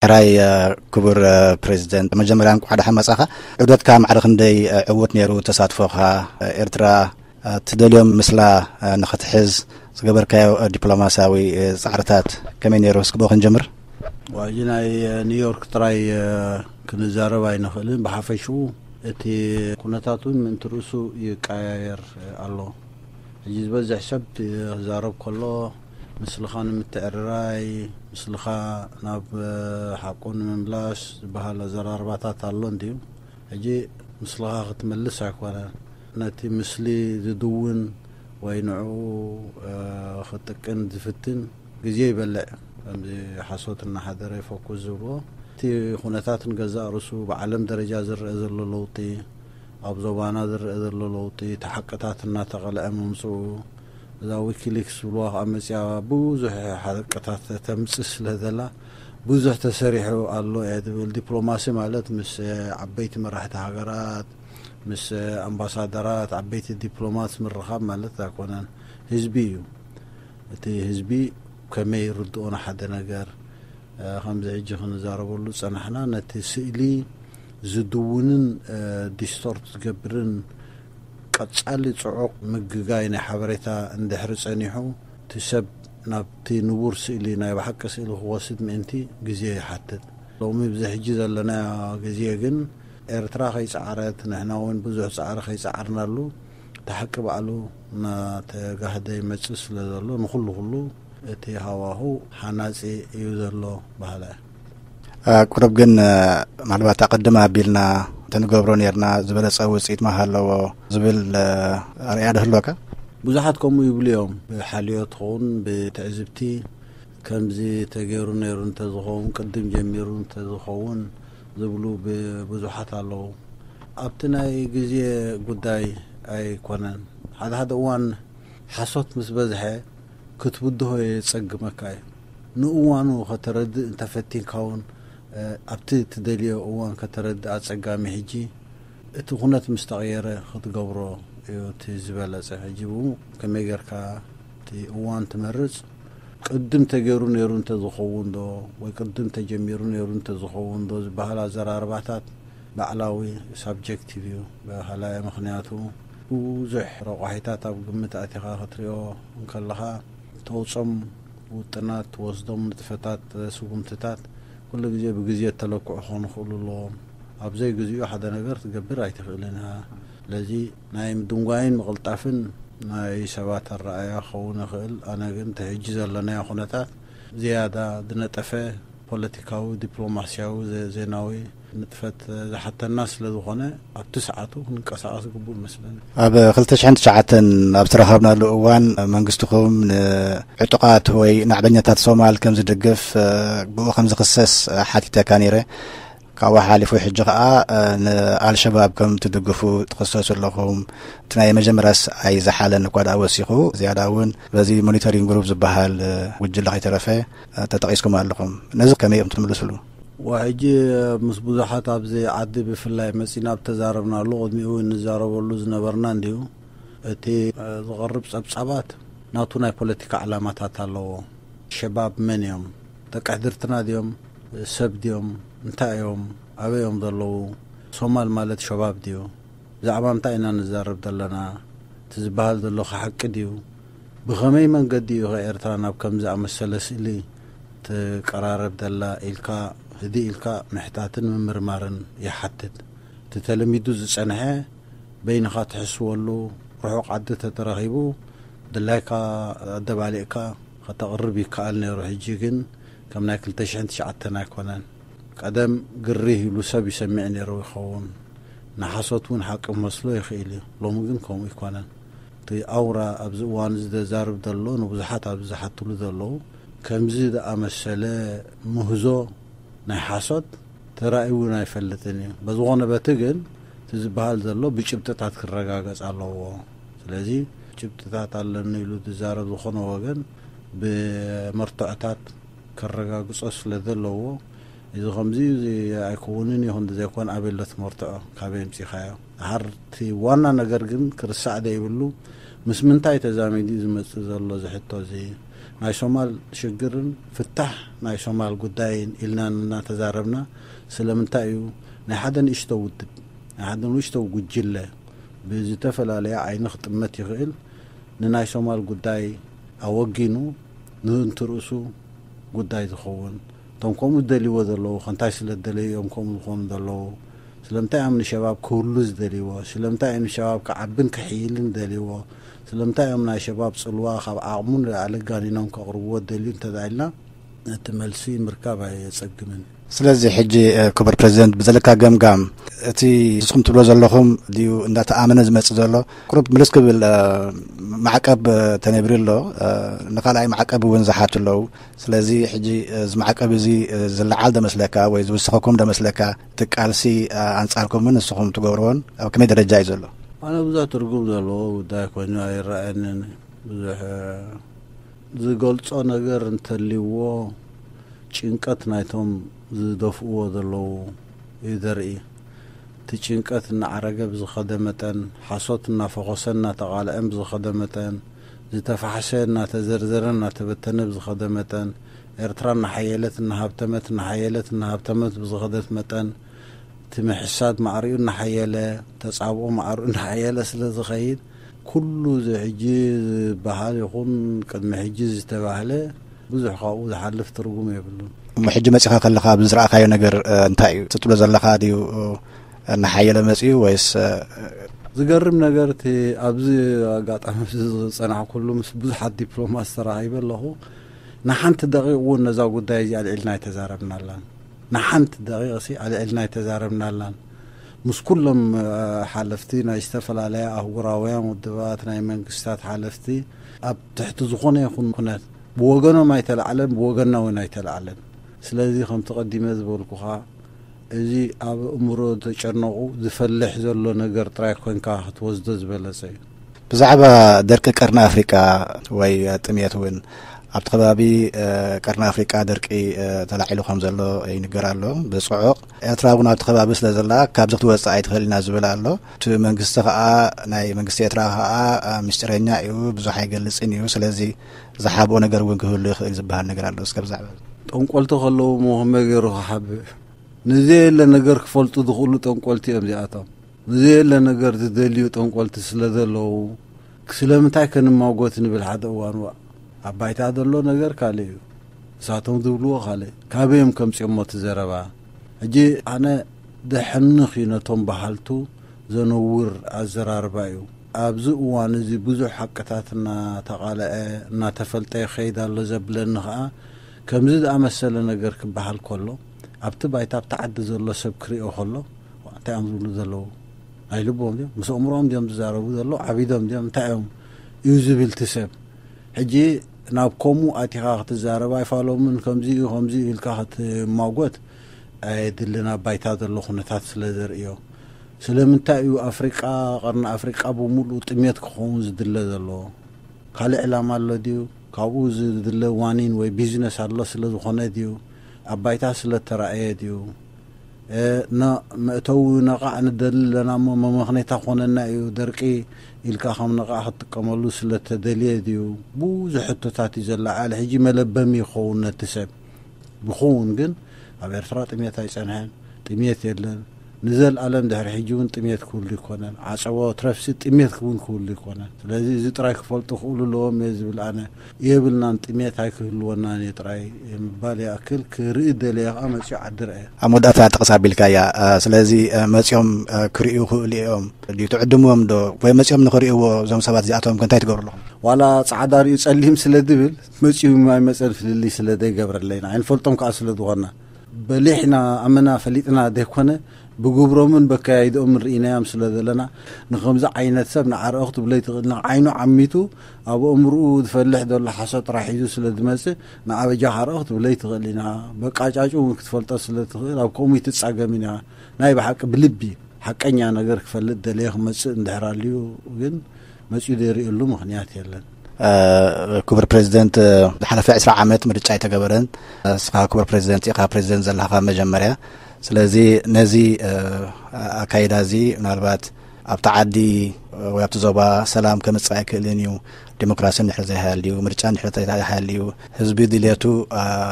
ሕራይ ክቡር ፕሬዚደንት፣ መጀመርያ እንኳዕ ደሓን መጻኻ። ዑደትካ ማዕረ ክንደይ ዕዉት ነይሩ? ተሳትፎኻ ኤርትራ ትደልዮም ምስላ ንኽትሕዝ ዝገበርካዮ ዲፕሎማሲያዊ ጻዕርታት ከመይ ነይሩ? እስኪ ብኡ ክንጀምር። ዋጂ ናይ ኒውዮርክ ጥራይ ክንዛረብ ኣይንኽእልን። ብሓፈሽኡ እቲ ኩነታት እውን ምእንቲ ርእሱ ይቀያየር ኣሎ። ሕጂ ዝበዝሕ ሰብ ክዛረብ ከሎ ምስልኻ ንምትዕርራይ፣ ምስልኻ ናብ ሓቁ ንምምላስ ዝበሃል ኣዘራርባታት ኣሎ እንድዩ። ሕጂ ምስልኻ ክትመልስ ኣይኮነን፣ ነቲ ምስሊ ዝድውን ወይ ንዕኡ ክጥቅን ዝፍትን ግዜ ይበልዕ። ከምዚ ሓሶት እናሓደረ ይፈኩስ ዝብልዎ፣ እቲ ኩነታት ንገዛእ ርእሱ ብዓለም ደረጃ ዝረአ ዘሎ ለውጢ፣ ኣብ ዞባና ዝረአ ዘሎ ለውጢ፣ እቲ ሓቅታት እናተቐልዐ ምምፅኡ፣ እዛ ዊኪሊክስ ዝብልዋ ከዓ መፅያ ብዙሕ ሓቅታት ተምፅእ ስለ ዘላ ብዙሕ ተሰሪሑ ኣሎ እየ ዝብል። ዲፕሎማሲ ማለት ምስ ዓበይቲ መራሕቲ ሃገራት፣ ምስ ኣምባሳደራት፣ ዓበይቲ ዲፕሎማት ምርኻብ ማለት ኣይኮነን። ህዝቢ እዩ። እቲ ህዝቢ ከመይ ይርድኦ ንሓደ ነገር፣ ከምዚ ሕጂ ክንዛረበሉ ዝጸናሕና ነቲ ስእሊ ዝድውንን ዲስቶርት ዝገብርን ቀጻሊ ጽዑቕ ምግጋይ ናይ ሓበሬታ እንድሕሪ ጸኒሑ፣ እቲ ሰብ ናብቲ ንቡር ስእሊ፣ ናይ ብሓቂ ስእሊ ክወስድ ምእንቲ ግዜ ይሓትት። ሎሚ ብዚ ሕጂ ዘለናዮ ግዜ ግን ኤርትራ ከይጸዓረት፣ ንሕና እውን ብዙሕ ጻዕሪ ከይጸዓርናሉ፣ እቲ ሓቂ ባዕሉ እናተጋህደ ይመጽእ ስለ ዘሎ፣ ንኹሉ ኩሉ እቲ ሃዋሁ ሓናጺ እዩ ዘሎ በሃላይ። ቁሩብ ግን ምናልባት ኣቐድም ኣቢልና እንተንገብሮ ነርና ዝበለጸ ውጽኢት ምሃለዎ ዝብል ኣርኣያ ዶ ህልወካ? ብዙሓት ከምኡ ይብሉ እዮም። ብሓልዮ ትኸውን፣ ብትዕዝብቲ፣ ከምዚ ተገይሩ ነይሩ እንተዝኸውን፣ ቅድም ጀሚሩ እንተዝኸውን ዝብሉ ብ-፣ ብዙሓት ኣለዉ። ኣብቲ ናይ ግዜ ጉዳይ ኣይኮነን። ሓደ ሓደ እዋን ሓሶት ምስ በዝሐ ክትብድሆ የጸግመካ እዩ። ንእዋኑ ከተረድእ እንተፈቲንካ እውን፣ እ፣ ኣብቲ ትደልዮ እዋን ከተረድእ ኣጸጋሚ። ሕጂ እቲ ኩነት ምስ ተቐየረ ክትገብሮ እዩ እቲ ዝበለጸ። ሕጂ ብኡ ከመይ ጌርካ እቲ እዋን ትመርጽ? ቅድም ተገይሩ ነይሩ እንተዝኸውን ዶ ወይ ቅድም ተጀሚሩ ነይሩ እንተዝኸውን ዶ ዝበሃል ኣዘራርባታት ባዕላዊ ሳብጀክቲቭ እዩ በሃላይ። ምኽንያቱ ብዙሕ ረቋሒታት ኣብ ግምት ኣቲኻ ክትሪኦ እንከለኻ፣ ተውጾም ውጥናት፣ ትወስዶም ንጥፈታት፣ ስጉምትታት ኩሉ ግዜ ብግዜ እተለክዑ ክኾኑ ይኽእሉ ኣለዎም። ኣብ ዘይግዚኡ ሓደ ነገር ትገብር ኣይትኽእልን ኢኻ። ስለዚ ናይ ምድንጓይን ምቕልጣፍን ናይ ሰባት ኣረኣእያ ክኸውን ይኽእል። ኣነ ግን እቲ ሕጂ ዘለናዮ ኩነታት ዝያዳ ዝነጠፈ ፖለቲካዊ፣ ዲፕሎማስያዊ፣ ዘ-፣ ዜናዊ ንጥፈት ዝሓተና ስለ ዝኾነ ኣብቲ ሰዓቱ ክንቀሳቐስ ግቡእ ይመስለኒ። ኣብ ክልተ ሽሕን ትሽዓተን ኣብ ዝተረኸብናሉ እዋን መንግስትኹም ንዕጡቓት ወይ ናዕበኛታት ሶማል ከም ዝድግፍ፣ ብኡ ከም ዝኽሰስ ሓቲተካ ነይረ። ካብኡ ሓሊፉ ሕጂ ኸኣ ንኣልሸባብ ከም ትድግፉ ትኽሰሱ ኣለኹም። እቲ ናይ መጀመርያስ ኣይዝሓለን እኳ ደኣ ወሲኹ፣ ዝያዳ እውን በዚ ሞኒተሪንግ ግሩፕ ዝበሃል ጉጅለ ከይተረፈ ተጠቒስኩም ኣለኹም። ነዚ ከመይ ኢኹም ትምልስሉ? ወሕጂ ምስ ብዙሓት ኣብዚ ዓዲ ብፍላይ መጺና ኣብ ተዛረብናሉ፣ ቅድሚኡ እውን ንዛረበሉ ዝነበርና እንድዩ። እቲ ዝቐርብ ጸብጻባት ናቱ ናይ ፖለቲካ ዕላማታት ኣለዎ። ሸባብ መን እዮም? ደቂ ሕድርትና ድዮም? ሰብ ድዮም? እንታይ እዮም? ኣበይ እዮም ዘለዉ? ሶማል ማለት ሸባብ ድዩ? ብዛዕባ እንታይ ኢና ንዛረብ ዘለና? እቲ ዝበሃል ዘሎ ሓቂ ድዩ? ብኸመይ መንገዲ እዩ ከ ኤርትራ ናብ ከም ዝኣመሰለ ስእሊ ትቀራረብ ዘላ ኢልካ፣ ህድእ ኢልካ ምሕታትን ምምርማርን ይሓትት። እቲ ተለሚዱ ዝጸንሐ በይንኻ ትሕስወሉ ርሑቕ ዓዲ ተተረኺቡ ድላይካ ኣደባሊቕካ ከተቕርብ ይከኣል ነይሩ። ሕጂ ግን ከም ናይ ክልተ ሽሕን ትሽዓተን ኣይኮነን። ቀደም ግርህ ኢሉ ሰብ ይሰምዕ ነይሩ ይኸውን። ንሓሶት እውን ሓቂ ክመስሎ ይኽእል እዩ። ሎሚ ግን ከምኡ ኣይኮነን። እቲ ኣውራ ኣብዚ እዋን እዚ ዘዛርብ ዘሎ፣ ንብዙሓት ኣብዚ ዝሓትሉ ዘለዉ፣ ከምዚ ዝኣመሰለ ምህዞ ናይ ሓሶት ተራእዩ እውን ኣይፈልጥን እዩ። በዝኾነ በቲ ግን እቲ ዝበሃል ዘሎ ብጭብጥታት ክረጋገጽ ኣለዎ። ስለዚ ጭብጥታት ኣለኒ ኢሉ ዝዛረብ ዝኾነ ወገን ብመርትዖታት ከረጋግጾ ስለ ዘለዎ፣ እዚ ከምዚ እዚ ኣይከውንን እዩ፣ ክንዲ ዘይኮን ኣበይ ኣሎ እቲ መርትዖ? ካበይ ኣምጺኻዮ? ድሓር እቲ ዋና ነገር ግን ክርሳዕ ዘይብሉ፣ ምስ ምንታይ ተዛሚዱ እዩ ዝመጽእ ዘሎ እዚ ሕቶ እዚ? ናይ ሶማል ሽግርን ፍታሕ ናይ ሶማል ጉዳይን ኢልና እናተዛረብና፣ ስለምንታይ እዩ ናይ ሓደ ንእሽቶ ውድብ፣ ናይ ሓደ ንእሽቶ ጉጅለ ብዝተፈላለየ ዓይኒ ክጥመት ይኽእል፣ ንናይ ሶማል ጉዳይ ኣወጊኑ ንእንትርእሱ ጉዳይ ዝኸውን? እቶም ከምኡ ዝደልይዎ ዘለዉ ከንታይ ስለ ዝደለዩ እዮም ከምኡ ዝኾኑ ዘለዉ? ስለምንታይ እዮም ንሸባብ ክህሉ ዝደልይዎ? ስለምንታይ እዮም ንሸባብ ክዓብን ክሕይልን ደልይዎ? ስለምንታይ እዮም ናይ ሸባብ ጽልዋ ካብ ዓቕሙ ንላዕሊ ኣጋኒኖም ከቕርብዎ ደልዩ እንተዳ ኢልና፣ እቲ መልሲ ምርካብ ኣየጸግምን። ስለዚ ሕጂ ክቡር ፕሬዚደንት፣ ብዘለካ ገምጋም፣ እቲ ንስኹም ትብሎ ዘለኹም ድዩ እንዳተኣመነ ዝመጽእ ዘሎ? ቁሩብ ምልስ ክብል ማዕቀብ ተነቢሩ ኣሎ። ንካልኣይ ማዕቀብ እውን ዝሓቱ ኣለዉ። ስለዚ ሕጂ እዚ ማዕቀብ እዚ ዝለዓል ዶ መስለካ ወይ ዝውስኸኩም ዶ መስለካ? እቲ ቃልሲ ኣንጻርኩምን ንስኹም ትገብርዎን ኣብ ከመይ ደረጃ እዩ ዘሎ? ኣነ ብዙሕ ትርጉም ዘለዎ ጉዳይ ኮይኑ ኣይረኣየንን። ብዙሕ ዝገልጾ ነገር እንተልይዎ፣ ጭንቀት ናይቶም ዝደፍእዎ ዘለዉ እዩ ዘርኢ። እቲ ጭንቀት እናዓረገ ብዝኸደ መጠን፣ ሓሶት እናፈኾሰ እናተቓልዐን ብዝኸደ መጠን፣ ዝተፋሕሰ እናተዘርዘረ እናተበተነ ብዝኸደ መጠን፣ ኤርትራ እናሓየለት እናሃብተመት እናሓየለት እናሃብተመት ብዝኸደት መጠን፣ እቲ ምሕሳድ ማዕሪኡ እናሓየለ፣ ተጻብኦ ማዕሪኡ እናሓየለ ስለ ዝኸይድ፣ ኩሉ እዚ ሕጂ ዝበሃል ይኹን ቅድሚ ሕጂ ዝተባህለ ብዙሕ ካብኡ ዝሓልፍ ትርጉም የብሉን። እሞ ሕጂ መጺኻ ከለኻ ብዝረኣኻዮ ነገር እንታይ እዩ ትብሎ ዘለኻ ድዩ? እናሓየለ መጺኡ ወይስ? ዝገርም ነገር እቲ ኣብዚ ኣጋጣሚ ዝጸናሕኩሉ ምስ ብዙሓት ዲፕሎማት ተራኺበ ኣለኹ። ንሓንቲ ደቂቕ እውን ነዛ ጉዳይ እዚኣ ኣልዒልና ኣይተዛረብናላን። ንሓንቲ ደቂቕ ሲ ኣልዒልና ኣይተዛረብናላን። ምስ ኩሎም ሓለፍቲ ናይ ዝተፈላለያ ኣህጉራውያን ውድባት፣ ናይ መንግስታት ሓለፍቲ ኣብ ትሕቲ ዝኾነ ይኹን ኩነት ብወገኖም ኣይተላዕለን፣ ብወገንና እውን ኣይተላዕለን። ስለዚ ከምቲ ቀዲመ ዝበልኩኻ፣ እዚ ኣብ እምሮ ተጨነቑ ዝፈልሕ ዘሎ ነገር ጥራይ ኮንካ ክትወስዶ ዝበለጸ እዩ። ብዛዕባ ደርቂ ቀርኒ ኣፍሪቃ ወይ ጥምየት እውን ኣብቲ ከባቢ ቀርኒ ኣፍሪቃ ደርቂ ተላዒሉ ከም ዘሎ ይንገር ኣሎ ብጽዑቕ። ኤርትራ እውን ኣብቲ ከባቢ ስለ ዘላ ካብዚ ክትወጽእ ኣይትኽእል ኢና ዝብል ኣሎ። እቲ መንግስቲ ከኣ፣ ናይ መንግስቲ ኤርትራ ከኣ ምስጢረኛ እዩ፣ ብዙሕ ኣይገልጽን እዩ። ስለዚ ዝሓብኦ ነገር እውን ክህሉ ይኽእል ዝበሃል ነገር ኣሎ። እስከ ብዛዕባ ጠንቆልቲ ከለዉ እሞ ከመይ ገይሩ ክሓብእ? ንዘየለ ነገር ክፈልጡ ዝኽእሉ ጠንቆልቲ እዮም እዚኣቶም። ንዘየለ ነገር ዝደልዩ ጠንቆልቲ ስለ ዘለዉ፣ ስለምንታይ ከንማጎት ንብል ሓደ እዋን? ዋ፣ ኣብ ባይታ ዘሎ ነገር ካልእ እዩ። እሳቶም ዝብልዎ ካልእ። ካበይ እዮም ከምጽኦሞ እቲ ዘረባ? ሕጂ ኣነ ደሕንኽ እዩ ነቶም በሃልቱ ዘነውር ኣዘራርባ እዩ። ኣብዚ እዋን እዚ ብዙሕ ሓቅታት እናተቓልዐ፣ እናተፈልጠ ይኸይድ ኣሎ ዘብለኒ ኸኣ፣ ከምዚ ዝኣመሰለ ነገር ክበሃል ከሎ፣ ኣብቲ ባይታ ኣብቲ ዓዲ ዘሎ ሰብ ክሪኦ ከሎ፣ "ዋ፣ እንታይ እዮም ዝብሉ ዘለዉ? ናይ ልቦም ድዮም? ምስ ኣእምሮኦም ድዮም ዝዛረቡ ዘለዉ? ዓቢዶም ድዮም? እንታይ እዮም?" እዩ ዝብል እቲ ሰብ። ሕጂ ናብ ከምኡ ኣቲኻ ክትዛረብ ኣይፋሎምን፣ ከምዚ እዩ፣ ከምዚ እዩ ኢልካ ክትማጎት ኣየድልን፣ ኣብ ባይታ ዘሎ ኩነታት ስለ ዘርእዮ። ስለምንታይ እዩ ኣፍሪቃ፣ ቀርኒ ኣፍሪቃ ብምሉኡ ጥሜት ክኸውን ዝድለ ዘሎ? ካልእ ዕላማ ኣሎ ድዩ? ካብኡ ዝድለ ዋኒን ወይ ቢዝነስ ኣሎ ስለ ዝኾነ ድዩ? ኣብ ባይታ ስለ ተራእየ ድዩ? እ፣ ና-፣ መእተዊ ነቓዕ ንደሊ ኣለና እሞ መመኽነይታ ኮነና እዩ ደርቂ ኢልካ ከም ነቓዕ ክትጥቀመሉ ስለ ተደልየ ድዩ? ብዙሕ ሕቶታት እዩ ዘለዓዕል። ሕጂ መለበሚ ይኸውን ነቲ ሰብ። ብኸውን ግን ኣብ ኤርትራ ጥሜት ኣይጸንሐን፣ ጥሜት የለን። ንዘልኣለም ድሕሪ ሕጂ እውን ጥሜት ክህሉ ይኮነን። ዓጸቦ ትረፍሲ ጥሜት እውን ክህሉ ይኮነን። ስለዚ እዚ ጥራይ ክፈልጡ ክእሉ ኣለዎም እየ ዝብል ኣነ። የብልናን፣ ጥሜት ኣይክህልወናን እየ ጥራይ ምባል ይኣክል። ክርኢ ደለየ ከኣ መጺኡ ዓዲ ረኣየ። ኣብ መወዳእታ ጥቕስ ኣቢልካያ፣ እ፣ ስለዚ፣ እ፣ መጺኦም፣ እ፣ ክርእዩ ክእሉ እዮም ድዩ ትዕድምዎም ዶ? ወይ መጺኦም ንኽርእይዎ እዞም ሰባት እዚኣቶም ከ እንታይ ትገብሩ ኣለኹም? ዋላ ጻዕዳ ርእዩ ጸሊም ስለ ድብል መጺኡ ማይ መጸን ፍልልይ ስለ ደይገብረለይና፣ ኣይንፈልጦም ከኣ ስለ ዝኾንና፣ በሊሕና ኣመና ፈሊጥና ደይኮነ፣ ብግብሮምን በካያይድኦምን ርኢናዮም ስለ ዘለና፣ ንኸምዚ ዓይነት ሰብ ንዓርኦ ክትብሎ ይትኽእል፣ ንዓይኑ ዓሚቱ ኣብ ኣእምርኡ ዝፈልሕ ዘሎ ሓሶት ጥራሕ ሒዙ ስለ ዝመጽእ፣ ንኣበጃ ካርኦ ክትብሎ ይትኽእል ኢና። በቃጫጩ እውን ክትፈልጦ ስለ ትኽእል፣ ኣብ ከምኡ ይትጻገምን ኢኻ። ናይ ብሓቂ ብልቢ ሓቀኛ ነገር ክፈልጥ ደለየ ክመጽእ እንድሕር ኣልዩ ግን መጺኡ ዘይርእየሉ ምኽንያት የለን። እ፣ ክቡር ፕሬዚደንት፣ እ፣ ዝሓለፈ ዕስራ ዓመት ምርጫ ኣይተገበረን። ንስኻ ክቡር ፕሬዚደንት ኢኻ፣ ፕሬዚደንት ዘለኻ ካብ መጀመርያ። ስለዚ ነዚ፣ እ፣ ኣካይዳ እዚ ምናልባት ኣብቲ ዓዲ ወይ ኣብቲ ዞባ ሰላም ከምጽእ ኣይክእልን እዩ። ዴሞክራሲ እንድሕር ዘይሃልዩ፣ ምርጫ እንድሕር ዘይሃልዩ፣ ህዝቢ ድልየቱ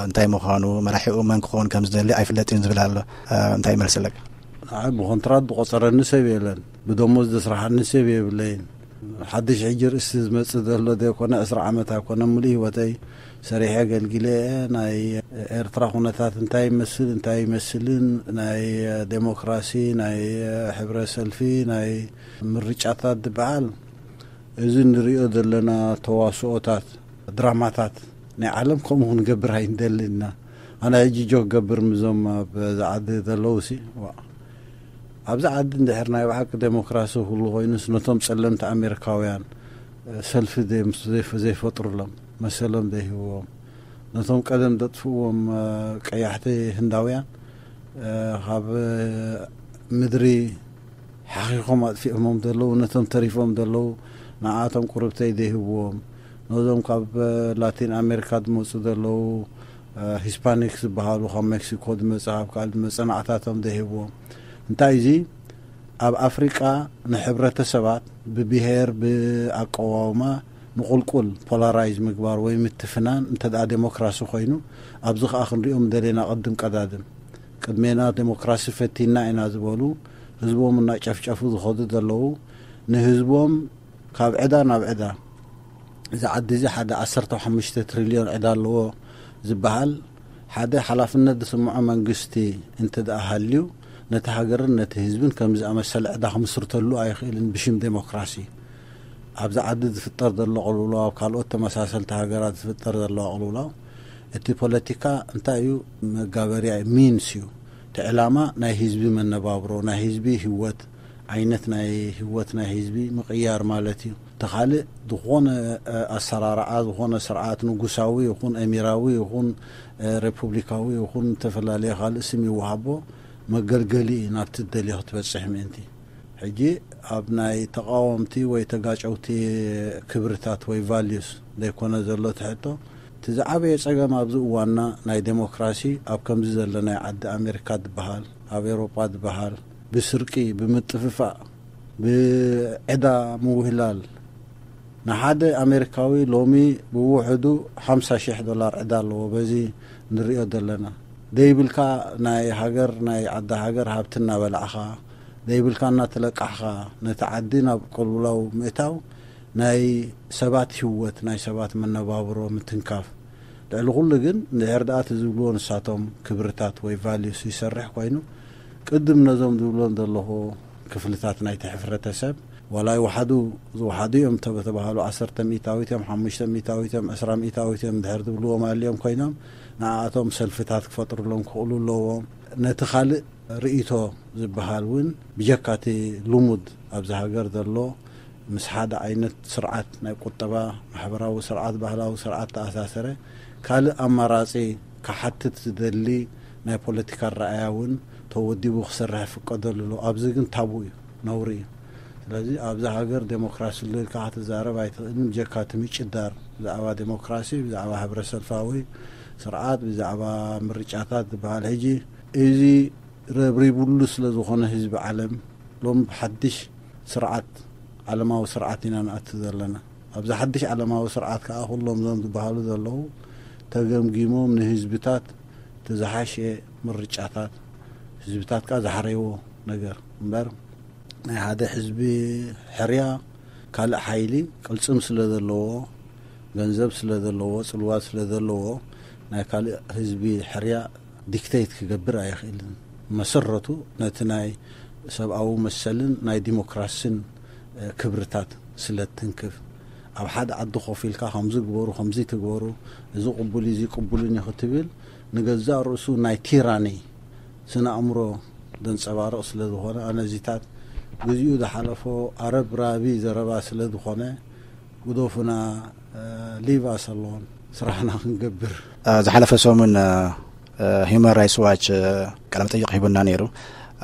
እንታይ ምዃኑ፣ መራሒኡ መን ክኸውን ከም ዝደሊ ኣይፍለጥን ዝብል ኣሎ። እንታይ ይመልስለካ? ብኮንትራት ዝቆጸረኒ ሰብ የለን፣ ብደሞዝ ዘስራሓኒ ሰብ የብለይን። ሓድሽ ሕጂ ርእሲ ዝመጽእ ዘሎ ዘይኮነ ዕስራ ዓመት ኣይኮነ፣ ሙሉእ ህይወተይ ሰሪሐ ኣገልጊለ እየ። ናይ ኤርትራ ኩነታት እንታይ ይመስል እንታይ ይመስልን፣ ናይ ዴሞክራሲ፣ ናይ ሕብረ ሰልፊ፣ ናይ ምርጫታት ዝበሃል፣ እዚ ንሪኦ ዘለና ተዋስኦታት፣ ድራማታት ናይ ዓለም ከምኡ ክንገብር ኣይንደልን ኢና። ኣነ ሕጂ ጆክ ገብር ምዞም ኣብ ዝዓዲ ዘለዉ ሲ ኣብዚ ዓዲ እንድሕር ናይ ብሓቂ ዴሞክራሲ ክህሉ ኮይኑስ፣ ነቶም ጸለምቲ ኣሜሪካውያን ሰልፊ ዘይፈጥሩሎም፣ መሰሎም ዘይህብዎም፣ ነቶም ቀደም ዘጥፍዎም ቀያሕቲ ህንዳውያን ካብ ምድሪ ሓኺኾም ኣጥፊኦሞም ዘለዉ፣ ነቶም ተሪፎም ዘለዉ ንኣቶም ቁርብተይ ዘይህብዎም፣ ነዞም ካብ ላቲን ኣሜሪካ ዝመፁ ዘለዉ ሂስፓኒክ ዝበሃሉ፣ ካብ ሜክሲኮ ዝመፀ፣ ካብ ካልእ ዝመፀ ንኣታቶም ዘይህብዎም። እንታይ እዚ ኣብ ኣፍሪቃ ንሕብረተሰባት ብብሄር ብኣቀዋውማ ንቁልቁል ፖላራይዝ ምግባር ወይ ምትፍናን እንተ ደኣ ዴሞክራሲ ኮይኑ፣ ኣብዚ ከኣ ክንሪኦም ደሌና ቅድም ቀዳድም ቅድሜና ዴሞክራሲ ፈቲና ኢና ዝበሉ ህዝቦም እናጨፍጨፉ ዝኸዱ ዘለዉ፣ ንህዝቦም ካብ ዕዳ ናብ ዕዳ፣ እዚ ዓዲ እዚ ሓደ ዓሰርተ ሓሙሽተ ትሪልዮን ዕዳ ኣለዎ ዝበሃል፣ ሓደ ሓላፍነት ዝስምዖ መንግስቲ እንተ ደኣ ሃልዩ፣ ነቲ ሃገርን ነቲ ህዝብን ከምዚ ኣመሰለ ዕዳ ክምስርተሉ ኣይኽእልን ብሽም ዴሞክራሲ። ኣብዚ ዓዲ ዝፍጠር ዘሎ ቅልውላው፣ ኣብ ካልኦት ተመሳሰልቲ ሃገራት ዝፍጠር ዘሎ ቅልውላው፣ እቲ ፖለቲካ እንታይ እዩ? መጋበርያ፣ ሚንስ እዩ። እቲ ዕላማ ናይ ህዝቢ መነባብሮ፣ ናይ ህዝቢ ህይወት፣ ዓይነት ናይ ህይወት ናይ ህዝቢ ምቕያር ማለት እዩ። እቲ ካልእ ዝኾነ ኣሰራርዓ፣ ዝኾነ ስርዓት ንጉሳዊ ይኹን ኤሚራዊ ይኹን ሬፑብሊካዊ ይኹን ዝተፈላለየ ካልእ ስም ይወሃቦ፣ መገልገሊ እዩ ናብቲ ትደልዮ ክትበጽሕ ምእንቲ። ሕጂ ኣብ ናይ ተቓወምቲ ወይ ተጋጨውቲ ክብርታት ወይ ቫልዩስ ዘይኮነ ዘሎ ትሕቶ። እቲ ዝዓበየ ጸገም ኣብዚ እዋንና ናይ ዴሞክራሲ ኣብ ከምዚ ዘሎ ናይ ዓዲ ኣሜሪካ ዝበሃል፣ ኣብ ኤውሮጳ ዝበሃል፣ ብስርቂ፣ ብምጥፍፋእ፣ ብዕዳ ምውህላል፣ ንሓደ ኣሜሪካዊ ሎሚ ብውሕዱ ሓምሳ ሽሕ ዶላር ዕዳ ኣለዎ። በዚ ንሪኦ ዘለና፣ ደይብልካ ናይ ሃገር፣ ናይ ዓዲ ሃገር ሃብቲ እናበላዕኻ፣ ደይብልካ እናተለቃሕኻ፣ ነቲ ዓዲ ናብ ቅልውላው ምእታው፣ ናይ ሰባት ህይወት፣ ናይ ሰባት መነባብሮ ምትንካፍ። ልዕሊ ኩሉ ግን፣ እንድሕር ደኣ እቲ ዝብልዎ ንሳቶም ክብርታት ወይ ቫልዩስ ይሰርሕ ኮይኑ፣ ቅድም ነዞም ዝብሎም ዘለኹ ክፍልታት ናይቲ ሕብረተሰብ፣ ዋላ ይውሓዱ፣ ዝውሓዱ እዮም ተበተባሃሉ፣ ዓሰርተ ሚእታዊት እዮም፣ ሓሙሽተ ሚእታዊት እዮም፣ ዕስራ ሚእታዊት እዮም፣ እንድሕር ዝብልዎም ኣልዮም ኮይኖም፣ ንኣቶም ሰልፍታት ክፈጥሩሎም ክኽእሉ ኣለዎም። ነቲ ካልእ ርእይቶ ዝበሃል እውን፣ ብጀካ እቲ ልሙድ ኣብዚ ሃገር ዘሎ፣ ምስ ሓደ ዓይነት ስርዓት ናይ ቁጠባ፣ ማሕበራዊ ስርዓት፣ ባህላዊ ስርዓት ተኣሳሰረ፣ ካልእ ኣማራጺ ክሓትት ዝደሊ ናይ ፖለቲካ ኣረኣእያ እውን ተወዲቡ ክሰርሕ ይፍቀደሉ ኣሎ። ኣብዚ ግን ታቡ እዩ፣ ነውሪ እዩ። ስለዚ ኣብዚ ሃገር ዴሞክራሲ ኣሎ ኢልካ ክትዛረብ ኣይትኽእልን፣ ብጀካ እቲ ምጭዳር ብዛዕባ ዴሞክራሲ፣ ብዛዕባ ሕብረ ሰልፋዊ ስርዓት፣ ብዛዕባ ምርጫታት ዝበሃል። ሕጂ እዚ ረብሪቡሉ ስለ ዝኾነ ህዝቢ ዓለም፣ ሎም ብሓድሽ ስርዓት፣ ዓለማዊ ስርዓት ኢና ንኣቲ ዘለና። ኣብዚ ሓድሽ ዓለማዊ ስርዓት ከኣ ኩሎም እዞም ዝበሃሉ ዘለዉ ተገምጊሞም ንህዝብታት እቲ ዝሓሸ ምርጫታት፣ ህዝብታት ከኣ ዝሓረይዎ ነገር እምበር፣ ናይ ሓደ ህዝቢ ሕርያ ካልእ ሓይሊ ቅልጽም ስለ ዘለዎ፣ ገንዘብ ስለ ዘለዎ፣ ጽልዋ ስለ ዘለዎ፣ ናይ ካልእ ህዝቢ ሕርያ ዲክተይት ክገብር ኣይኽእልን። መሰረቱ ነቲ ናይ ሰብኣዊ መሰልን ናይ ዲሞክራሲን ክብርታት ስለ ትንክፍ፣ ኣብ ሓደ ዓዲ ኮፍ ኢልካ ከምዚ ግበሩ፣ ከምዚ ትግበሩ፣ እዚ ቅቡል እዩ፣ እዚ ቅቡልን እዩ ክትብል፣ ንገዛእ ርእሱ ናይ ቲራኒ ስነ ኣእምሮ ዘንጸባርቕ ስለ ዝኾነ፣ ኣነ እዚታት ግዚኡ ዝሓለፎ ኣረብ ራቢ ዘረባ ስለ ዝኾነ፣ ግደፉና፣ ሊቭ ኣስ ኣሎን፣ ስራሕና ክንገብር። ዝሓለፈ ሰሙን ሂዩማን ራይትስ ዋች ቃለመጠይቕ ሂቡና ነይሩ።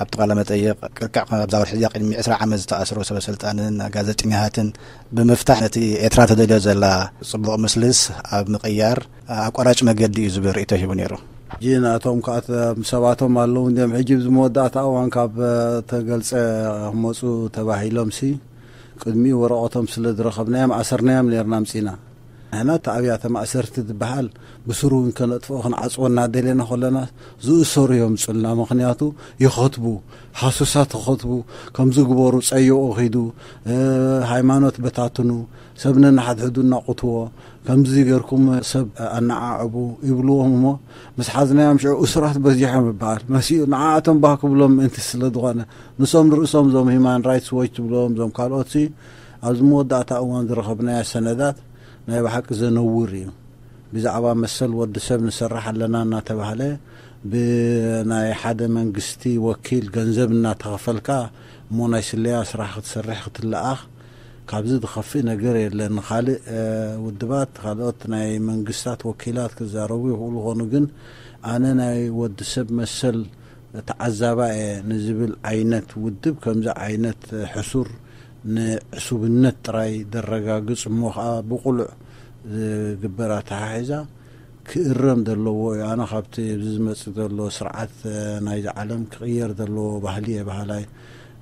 ኣብቲ ቃለመጠይቕ፣ ቅርቃዕ ኣብዛ ወርሒ እዚኣ ቅድሚ ዕስራ ዓመት ዝተኣስሩ ሰበ ስልጣንን ጋዜጠኛታትን ብምፍታሕ፣ ነቲ ኤርትራ ተደልዮ ዘላ ጽቡቕ ምስልስ ኣብ ምቕያር ኣቋራጭ መገዲ እዩ ዝብል ርእይቶ ሂቡ ነይሩ። ሕጂ ናቶም ከዓ ሰባቶም ኣለዉ እንዲም ሕጂ ብዚ መወዳእታ እዋን ካብ ተገልፀ ክመፁ ተባሂሎም ሲ ቅድሚኡ ወረቐቶም ስለ ዝረኸብናዮም ኣሰርናዮም ነርና ምፅና። ንሕና እቲ ኣብያተ ማእሰርቲ ዝበሃል ብስሩ እውን ከነጥፍኦ ክንዓፅወ እናደለና ከለና ዝእሰሩ እዮም ፅልና። ምክንያቱ ይኸትቡ፣ ሃሱሳት ይኸትቡ፣ ከምዚ ግበሩ፣ ፀይቑ ኪዱ፣ ሃይማኖት በታትኑ፣ ሰብ ነናሓድሕዱ እናቑትዎ፣ ከምዚ ገርኩም ሰብ ኣነዓዕቡ ይብልዎም እሞ ምስ ሓዝናዮም ሽዑ እሱራት በዚሖም ይበሃል መሲኡ ንዓኣቶም ባህ ክብሎም ምእንቲ ስለ ዝኾነ፣ ንሶም ንርእሶም እዞም ሂማን ራይትስ ዎች ትብልዎም እዞም ካልኦት ሲ ኣብዚ መወዳእታ እዋን ዝረኸብናዮ ሰነዳት ናይ ብሓቂ ዘነውር እዩ። ብዛዕባ መሰል ወዲ ሰብ ንሰርሕ ኣለና እናተባህለ ብናይ ሓደ መንግስቲ ወኪል ገንዘብ እናተኸፈልካ እሞ ናይ ስለያ ስራሕ ክትሰርሕ ክትለኣኽ ካብዚ ዝኸፍእ ነገር የለን። ንኻልእ ውድባት ካልኦት ናይ መንግስታት ወኪላት ክዛረቡ ይኽእሉ ኾኑ ግን ኣነ ናይ ወዲ ሰብ መሰል ተዓዛባ እየ ንዝብል ዓይነት ውድብ ከምዚ ዓይነት ሕሱር ንዕሱብነት ጥራይ ዘረጋግጽ እሞ ኸዓ ብቑሉዕ ዝግበር ኣተሓሒዛ ክእረም ዘለዎ እዩ። ኣነ ካብቲ ኣብዚ ዝመጽእ ዘሎ ስርዓት ናይዚ ዓለም ክቕየር ዘለዎ ባህሊ እየ በሃላይ።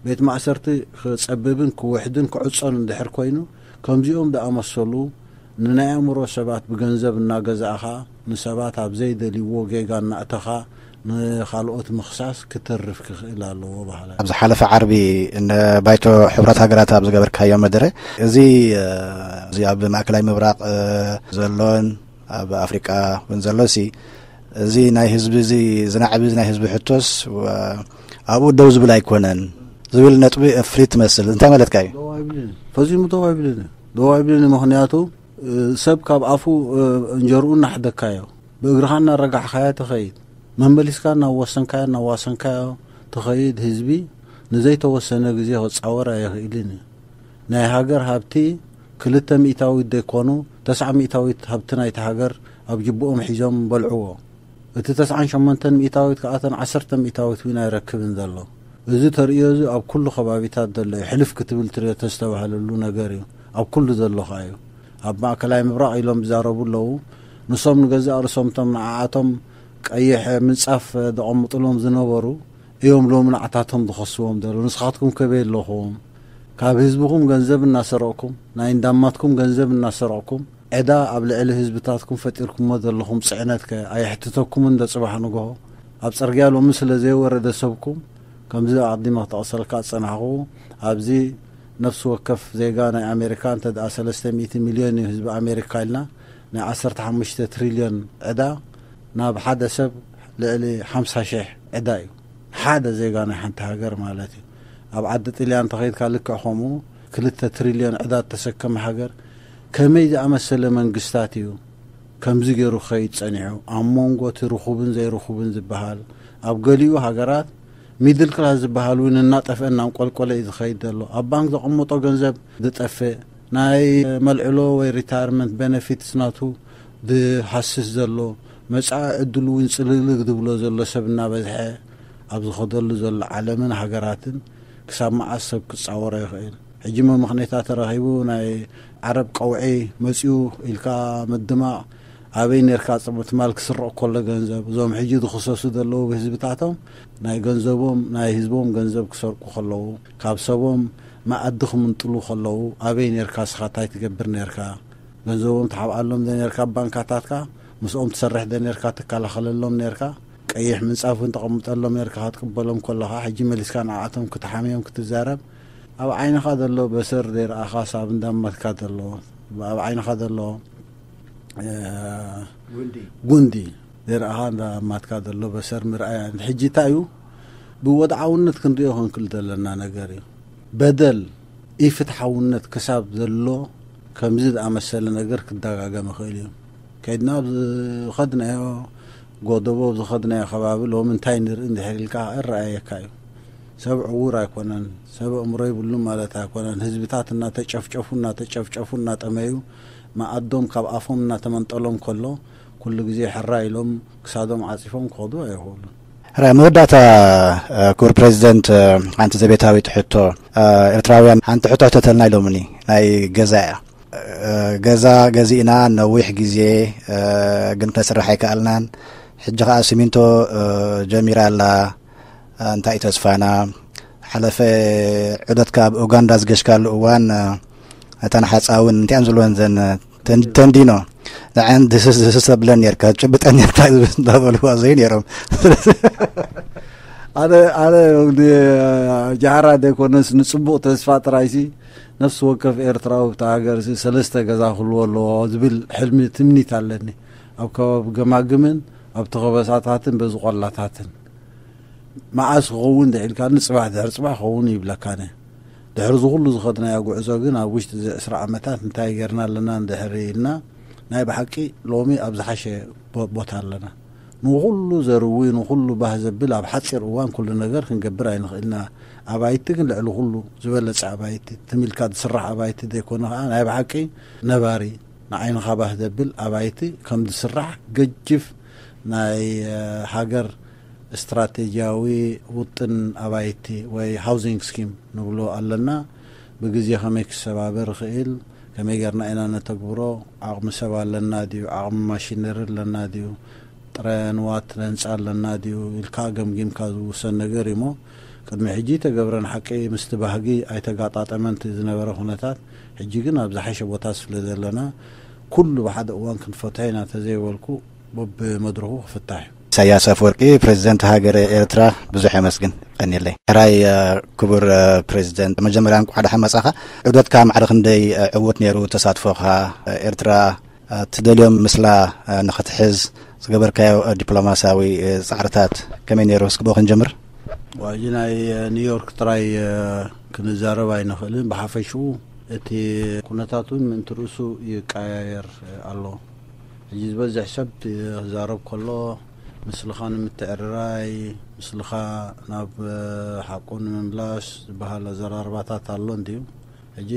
ቤት ማእሰርቲ ክጸብብን ክውሕድን ክዕጾን እንድሕር ኮይኑ ከምዚኦም ዝኣመሰሉ ንናይ ኣእምሮ ሰባት ብገንዘብ እናገዛእኻ ንሰባት ኣብ ዘይደልይዎ ጌጋ እናእተኻ ንኻልኦት ምኽሳስ ክተርፍ ክኽእል ኣለዎ በሃላ። ኣብ ዝሓለፈ ዓርቢ ንባይቶ ሕቡራት ሃገራት ኣብ ዝገበርካዮ መደረ እዚ እዚ ኣብ ማእከላይ ምብራቕ ዘሎን ኣብ ኣፍሪቃ እውን ዘሎ ሲ እዚ ናይ ህዝቢ እዚ ዝናዕቢ ናይ ህዝቢ ሕቶስ ኣብኡ ደው ዝብል ኣይኮነን ዝብል ነጥቢ ፍሊት ትመስል እንታይ ማለትካ እዩ? ፈዚሙ ደው ኣይብልን። ደው ኣይብልን ምክንያቱ ሰብ ካብ ኣፉ እንጀርኡ እናሕደካዮ ብእግርኻ እናረጋሕካዮ ትኸይድ መመሊስካ እናወሰንካዮ እናዋሰንካዮ ትኸይድ ህዝቢ ንዘይተወሰነ ግዜ ክፃወር ኣይኽእልን እዩ። ናይ ሃገር ሃብቲ ክልተ ሚእታዊት ዘይኮኑ ተስዓ ሚእታዊት ሃብቲ ናይቲ ሃገር ኣብ ጅብኦም ሒዞም በልዕዎ። እቲ ተስዓን ሸሞንተን ሚእታዊት ከኣተን ዓሰርተ ሚእታዊት እውን ኣይረክብን ዘሎ። እዚ ተርእዮ እዚ ኣብ ኩሉ ከባቢታት ዘሎ እዩ። ሕልፍ ክትብል ትሪኦ ተዝተባህለሉ ነገር እዩ። ኣብ ኩሉ ዘሎ ከኣ እዩ። ኣብ ማእከላይ ምብራቕ ኢሎም ዝዛረቡ ኣለዉ። ንሶም ንገዛእ ርእሶም እቶም ንዓኣቶም ቀይሕ ምንጻፍ ዘቐምጥሎም ዝነበሩ እዮም ሎሚ ንዓታቶም ዝኸስዎም ዘለዉ። ንስኻትኩም ከበይ ኣለኹም? ካብ ህዝብኹም ገንዘብ እናሰረቕኩም፣ ናይ እንዳማትኩም ገንዘብ እናሰረቕኩም፣ ዕዳ ኣብ ልዕሊ ህዝብታትኩም ፈጢርኩሞ ዘለኹም ጽዕነትከ ኣየሕትተኩምን ዶ ጽባሕ ንግሆ? ኣብ ጽርግያ ሎሚ ስለ ዘይወረደ ሰብኩም፣ ከምዚ ኣቐዲመ ክጠቕሰልካ ዝጸናሕኹ፣ ኣብዚ ነፍሲ ወከፍ ዜጋ ናይ ኣሜሪካ እንተ ደኣ ሰለስተ ሚእቲ ሚልዮን እዩ ህዝቢ ኣሜሪካ ኢልና፣ ናይ ዓሰርተ ሓሙሽተ ትሪልዮን ዕዳ ናብ ሓደ ሰብ ልዕሊ ሓምሳ ሽሕ ዕዳ እዩ። ሓደ ዜጋ ናይ ሓንቲ ሃገር ማለት እዩ። ኣብ ዓዲ ጥልያን እንተኸይድካ ልክዕ ከምኡ ክልተ ትሪልዮን ዕዳ እተሰከመ ሃገር ከመይ ዝኣመሰለ መንግስታት እዩ ከምዚ ገይሩ ክኸይድ ጸኒሑ? ኣብ መንጎ እቲ ርኹብን ዘይርኹብን ዝበሃል ኣብ ገሊኡ ሃገራት ሚድል ክላስ ዝበሃል እውን እናጠፍአ እናንቆልቆለ እዩ ዝኸይድ ዘሎ። ኣብ ባንክ ዘቐመጦ ገንዘብ ዝጠፍእ ናይ መልዕሎ ወይ ሪታየርመንት ቤነፊትስ ናቱ ዝሃስስ ዘሎ መጻኢ ዕድሉ እውን ጽልግልግ ዝብሎ ዘሎ ሰብ እናበዝሐ ኣብ ዝኸደሉ ዘሎ ዓለምን ሃገራትን ክሳብ መዓስ ሰብ ክጻወሮ ይኽእል? ሕጂ መመኽነይታ ተረኺቡ ናይ ዓረብ ቀውዒ መጺኡ ኢልካ ምድማቕ ኣበይ ነርካ? ትማል ክስረቕ ከሎ ገንዘብ እዞም ሕጂ ዝኽሰሱ ዘለዉ ብህዝብታቶም ናይ ገንዘቦም ናይ ህዝቦም ገንዘብ ክሰርቁ ከለዉ ካብ ሰቦም መኣዲ ክምንጥሉ ከለዉ ኣበይ ነርካ? ስኻ እንታይ ትገብር ነርካ? ገንዘቦም ትሓብኣሎም ዶ ነርካ? ኣብ ባንካታትካ ምስኦም ትሰርሕ ዶ ነርካ? ትከላኸለሎም ነርካ? ቀይሕ ምንጻፍ እውን ተቐምጠሎም ነርካ ክትቅበሎም ከለኻ ሕጂ መሊስካ ንዓኣቶም ክትሓምዮም ክትዛረብ ኣብ ዓይንኻ ዘሎ በሰር ዘይረኣኻስ ኣብ እንዳማትካ ዘሎ ኣብ ዓይንኻ ዘሎ ጉንዲ ዘይረኣኻ እንዳማትካ ዘሎ በሰር ምርኣያ ሕጂ እንታይ እዩ ብወድዓውነት ክንሪኦ ክንክል ዘለና ነገር እዩ። በደል ኢፍትሓውነት ክሳብ ዘሎ ከምዚ ዝኣመሰለ ነገር ክደጋገም ይኽእል እዩ። ከይድና ኣብ ዝኸድናዮ ጎደቦ ኣብ ዝኸድናዮ ከባቢ ሎሚ እንታይ ንርኢ እንድሕር ኢልካ እረኣየካ እዩ። ሰብ ዕዉር ኣይኮነን፣ ሰብ ኣእምሮ ይብሉ ማለት ኣይኮነን። ህዝብታት እናተጨፍጨፉ እናተጨፍጨፉ እናጠመዩ መኣዶም ካብ ኣፎም እናተመንጠሎም ከሎ ኩሉ ግዜ ሕራ ኢሎም ክሳዶም ዓፂፎም ክኸዱ ኣይኽእሉን። ሕራይ መወዳእታ ክቡር ፕሬዚደንት ሓንቲ ዘቤታዊት ሕቶ ኤርትራውያን ሓንቲ ሕቶ ሕተተልና ኢሎምኒ ናይ ገዛ እያ። ገዛ ገዚእና ነዊሕ ግዜ ግን ክነስርሕ ኣይከኣልናን። ሕጂ ኸዓ ሲሚንቶ ጀሚራ ኣላ። እንታይ እዩ ተስፋና? ሓለፈ ዑደትካ ኣብ ኡጋንዳ ዝገሽካሉ እዋን፣ እተን ሓፃ እውን እንቲኣን ዝብልወን ዘን ተንዲኖ ንዐን ድስስ ድስስ ተብለን ነርካ፣ ጭብጠን ነርካ እንዳበልዋ ዘይ ነይሮም። ኣነ ኣነ ጃህራ ደይኮነስ ንፅቡቕ ተስፋ ጥራይሲ፣ ነፍሲ ወከፍ ኤርትራዊ ብታ ሃገርሲ ሰለስተ ገዛ ክህልዎ ኣለዎ ዝብል ሕልሚ ትምኒት ኣለኒ። ኣብ ከባቢ ገማግምን ኣብቲ ከበሳታትን በዚ ቆላታትን። መዓስ ክኸውን ድዒልካኒ፣ ጽባሕ ድሕሪ ጽባሕ ክኸውን ይብለካኒ። ድሕሪ እዚ ኩሉ ዝኸድናዮ ጉዕዞ ግን ኣብ ውሽጢ እዚ ዕስራ ዓመታት እንታይ ጌርና ኣለና እንድሕሪ ኢልና፣ ናይ ብሓቂ ሎሚ ኣብ ዝሓሸ ቦ-፣ ቦታ ኣለና። ንኹሉ ዘርዊ፣ ንኹሉ ባህ ዘብል ኣብ ሓጺር እዋን ኩሉ ነገር ክንገብር ኣይንኽእልና። ኣባይቲ ግን ልዕሊ ኩሉ ዝበለጸ ኣባይቲ፣ ትም ኢልካ ዝስራሕ ኣባይቲ ዘይኮነ ኸኣ ናይ ብሓቂ ነባሪ ንዓይንኻ ባህ ዘብል ኣባይቲ ከም ዝስራሕ ገጅፍ ናይ ሃገር ስትራቴጂያዊ ውጥን ኣባይቲ ወይ ሃውዚንግ ስኪም ንብሎ ኣለና። ብግዜ ከመይ ክሰባበር ይኽእል፣ ከመይ ጌርና ኢና ነተግብሮ፣ ዓቕሚ ሰብ ኣለና ድዩ፣ ዓቕሚ ማሽነሪ ኣለና ድዩ፣ ጥረ ንዋት ህንፃ ኣለና ድዩ ኢልካ ገምጊምካ ዝውሰን ነገር እዩ። እሞ ቅድሚ ሕጂ ተገብረን ሓቂ ምስቲ ባህጊ ኣይተጋጣጠመን እቲ ዝነበረ ኩነታት። ሕጂ ግን ኣብ ዝሓሸ ቦታ ስለ ዘለና ኩሉ ብሓደ እዋን ክንፈትሖ ኢና ተዘይበልኩ በብመድረኹ ክፍታሕ እዩ። ኢሳያስ ኣፈወርቂ፣ ፕሬዚደንት ሃገር ኤርትራ፣ ብዙሕ የመስግን። ቀኒለይ። ሕራይ ክቡር ፕሬዚደንት፣ መጀመርያ እንኳዕ ደሓን መጻኻ። ዑደትካ ማዕረ ክንደይ ዕውት ነይሩ? ተሳትፎኻ ኤርትራ ትደልዮም ምስላ ንኽትሕዝ ዝገበርካዮ ዲፕሎማሲያዊ ጻዕርታት ከመይ ነይሩ? እስኪ ብኡ ክንጀምር። ዋጂ ናይ ኒውዮርክ ጥራይ ክንዛረብ ኣይንኽእልን። ብሓፈሽኡ እቲ ኩነታት እውን ምእንቲ ርእሱ ይቀያየር ኣሎ። ሕጂ ዝበዝሕ ሰብ ክዛረብ ከሎ ምስልኻ ንምትዕርራይ፣ ምስልኻ ናብ ሓቁ ንምምላስ ዝበሃል ኣዘራርባታት ኣሎ እንድዩ። ሕጂ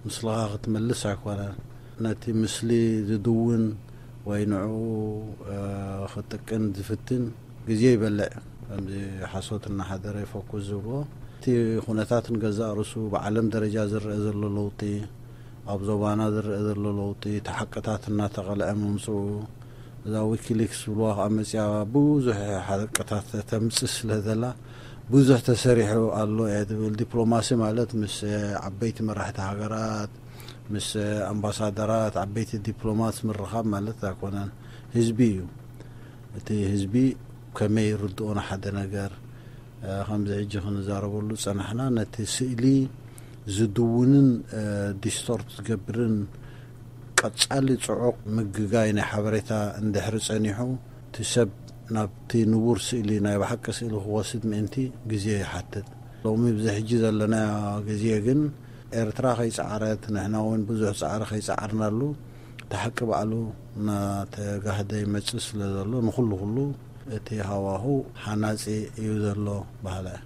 ምስልኻ ክትመልስ ኣይኮነን። ነቲ ምስሊ ዝድውን ወይ ንዕኡ ክጥቅን ዝፍትን ግዜ ይበልዕ። ከምዚ ሓሶት እናሓደረ ይፈኩስ ዝብሎ። እቲ ኩነታት ንገዛእ ርእሱ ብዓለም ደረጃ ዝረአ ዘሎ ለውጢ፣ ኣብ ዞባና ዝረአ ዘሎ ለውጢ፣ እቲ ሓቅታት እናተቐልዐ ምምፅኡ፣ እዛ ዊኪሊክስ ዝብልዋ ከዓ መፅያ ብዙሕ ሓቅታት ተምፅእ ስለ ዘላ ብዙሕ ተሰሪሑ ኣሎ እየ ዝብል። ዲፕሎማሲ ማለት ምስ ዓበይቲ መራሕቲ ሃገራት፣ ምስ ኣምባሳደራት፣ ዓበይቲ ዲፕሎማት ምርኻብ ማለት ኣይኮነን። ህዝቢ እዩ። እቲ ህዝቢ ከመይ ይርድኦ ንሓደ ነገር፣ ከምዚ ሕጂ ክንዛረበሉ ዝጸናሕና፣ ነቲ ስእሊ ዝድውንን ዲስቶርት ዝገብርን ቀጻሊ ጽዑቕ ምግጋይ ናይ ሓበሬታ እንድሕሪ ጸኒሑ፣ እቲ ሰብ ናብቲ ንቡር ስእሊ፣ ናይ ብሓቂ ስእሊ ክወስድ ምእንቲ ግዜ ይሓትት። ሎሚ ብዚ ሕጂ ዘለናዮ ግዜ ግን ኤርትራ ከይጸዓረት፣ ንሕና እውን ብዙሕ ጻዕሪ ከይጸዓርናሉ፣ እቲ ሓቂ ባዕሉ እናተጋህደ ይመጽእ ስለ ዘሎ፣ ንኹሉ ኩሉ እቲ ሃዋሁ ሓናጺ እዩ ዘሎ በሃላይ።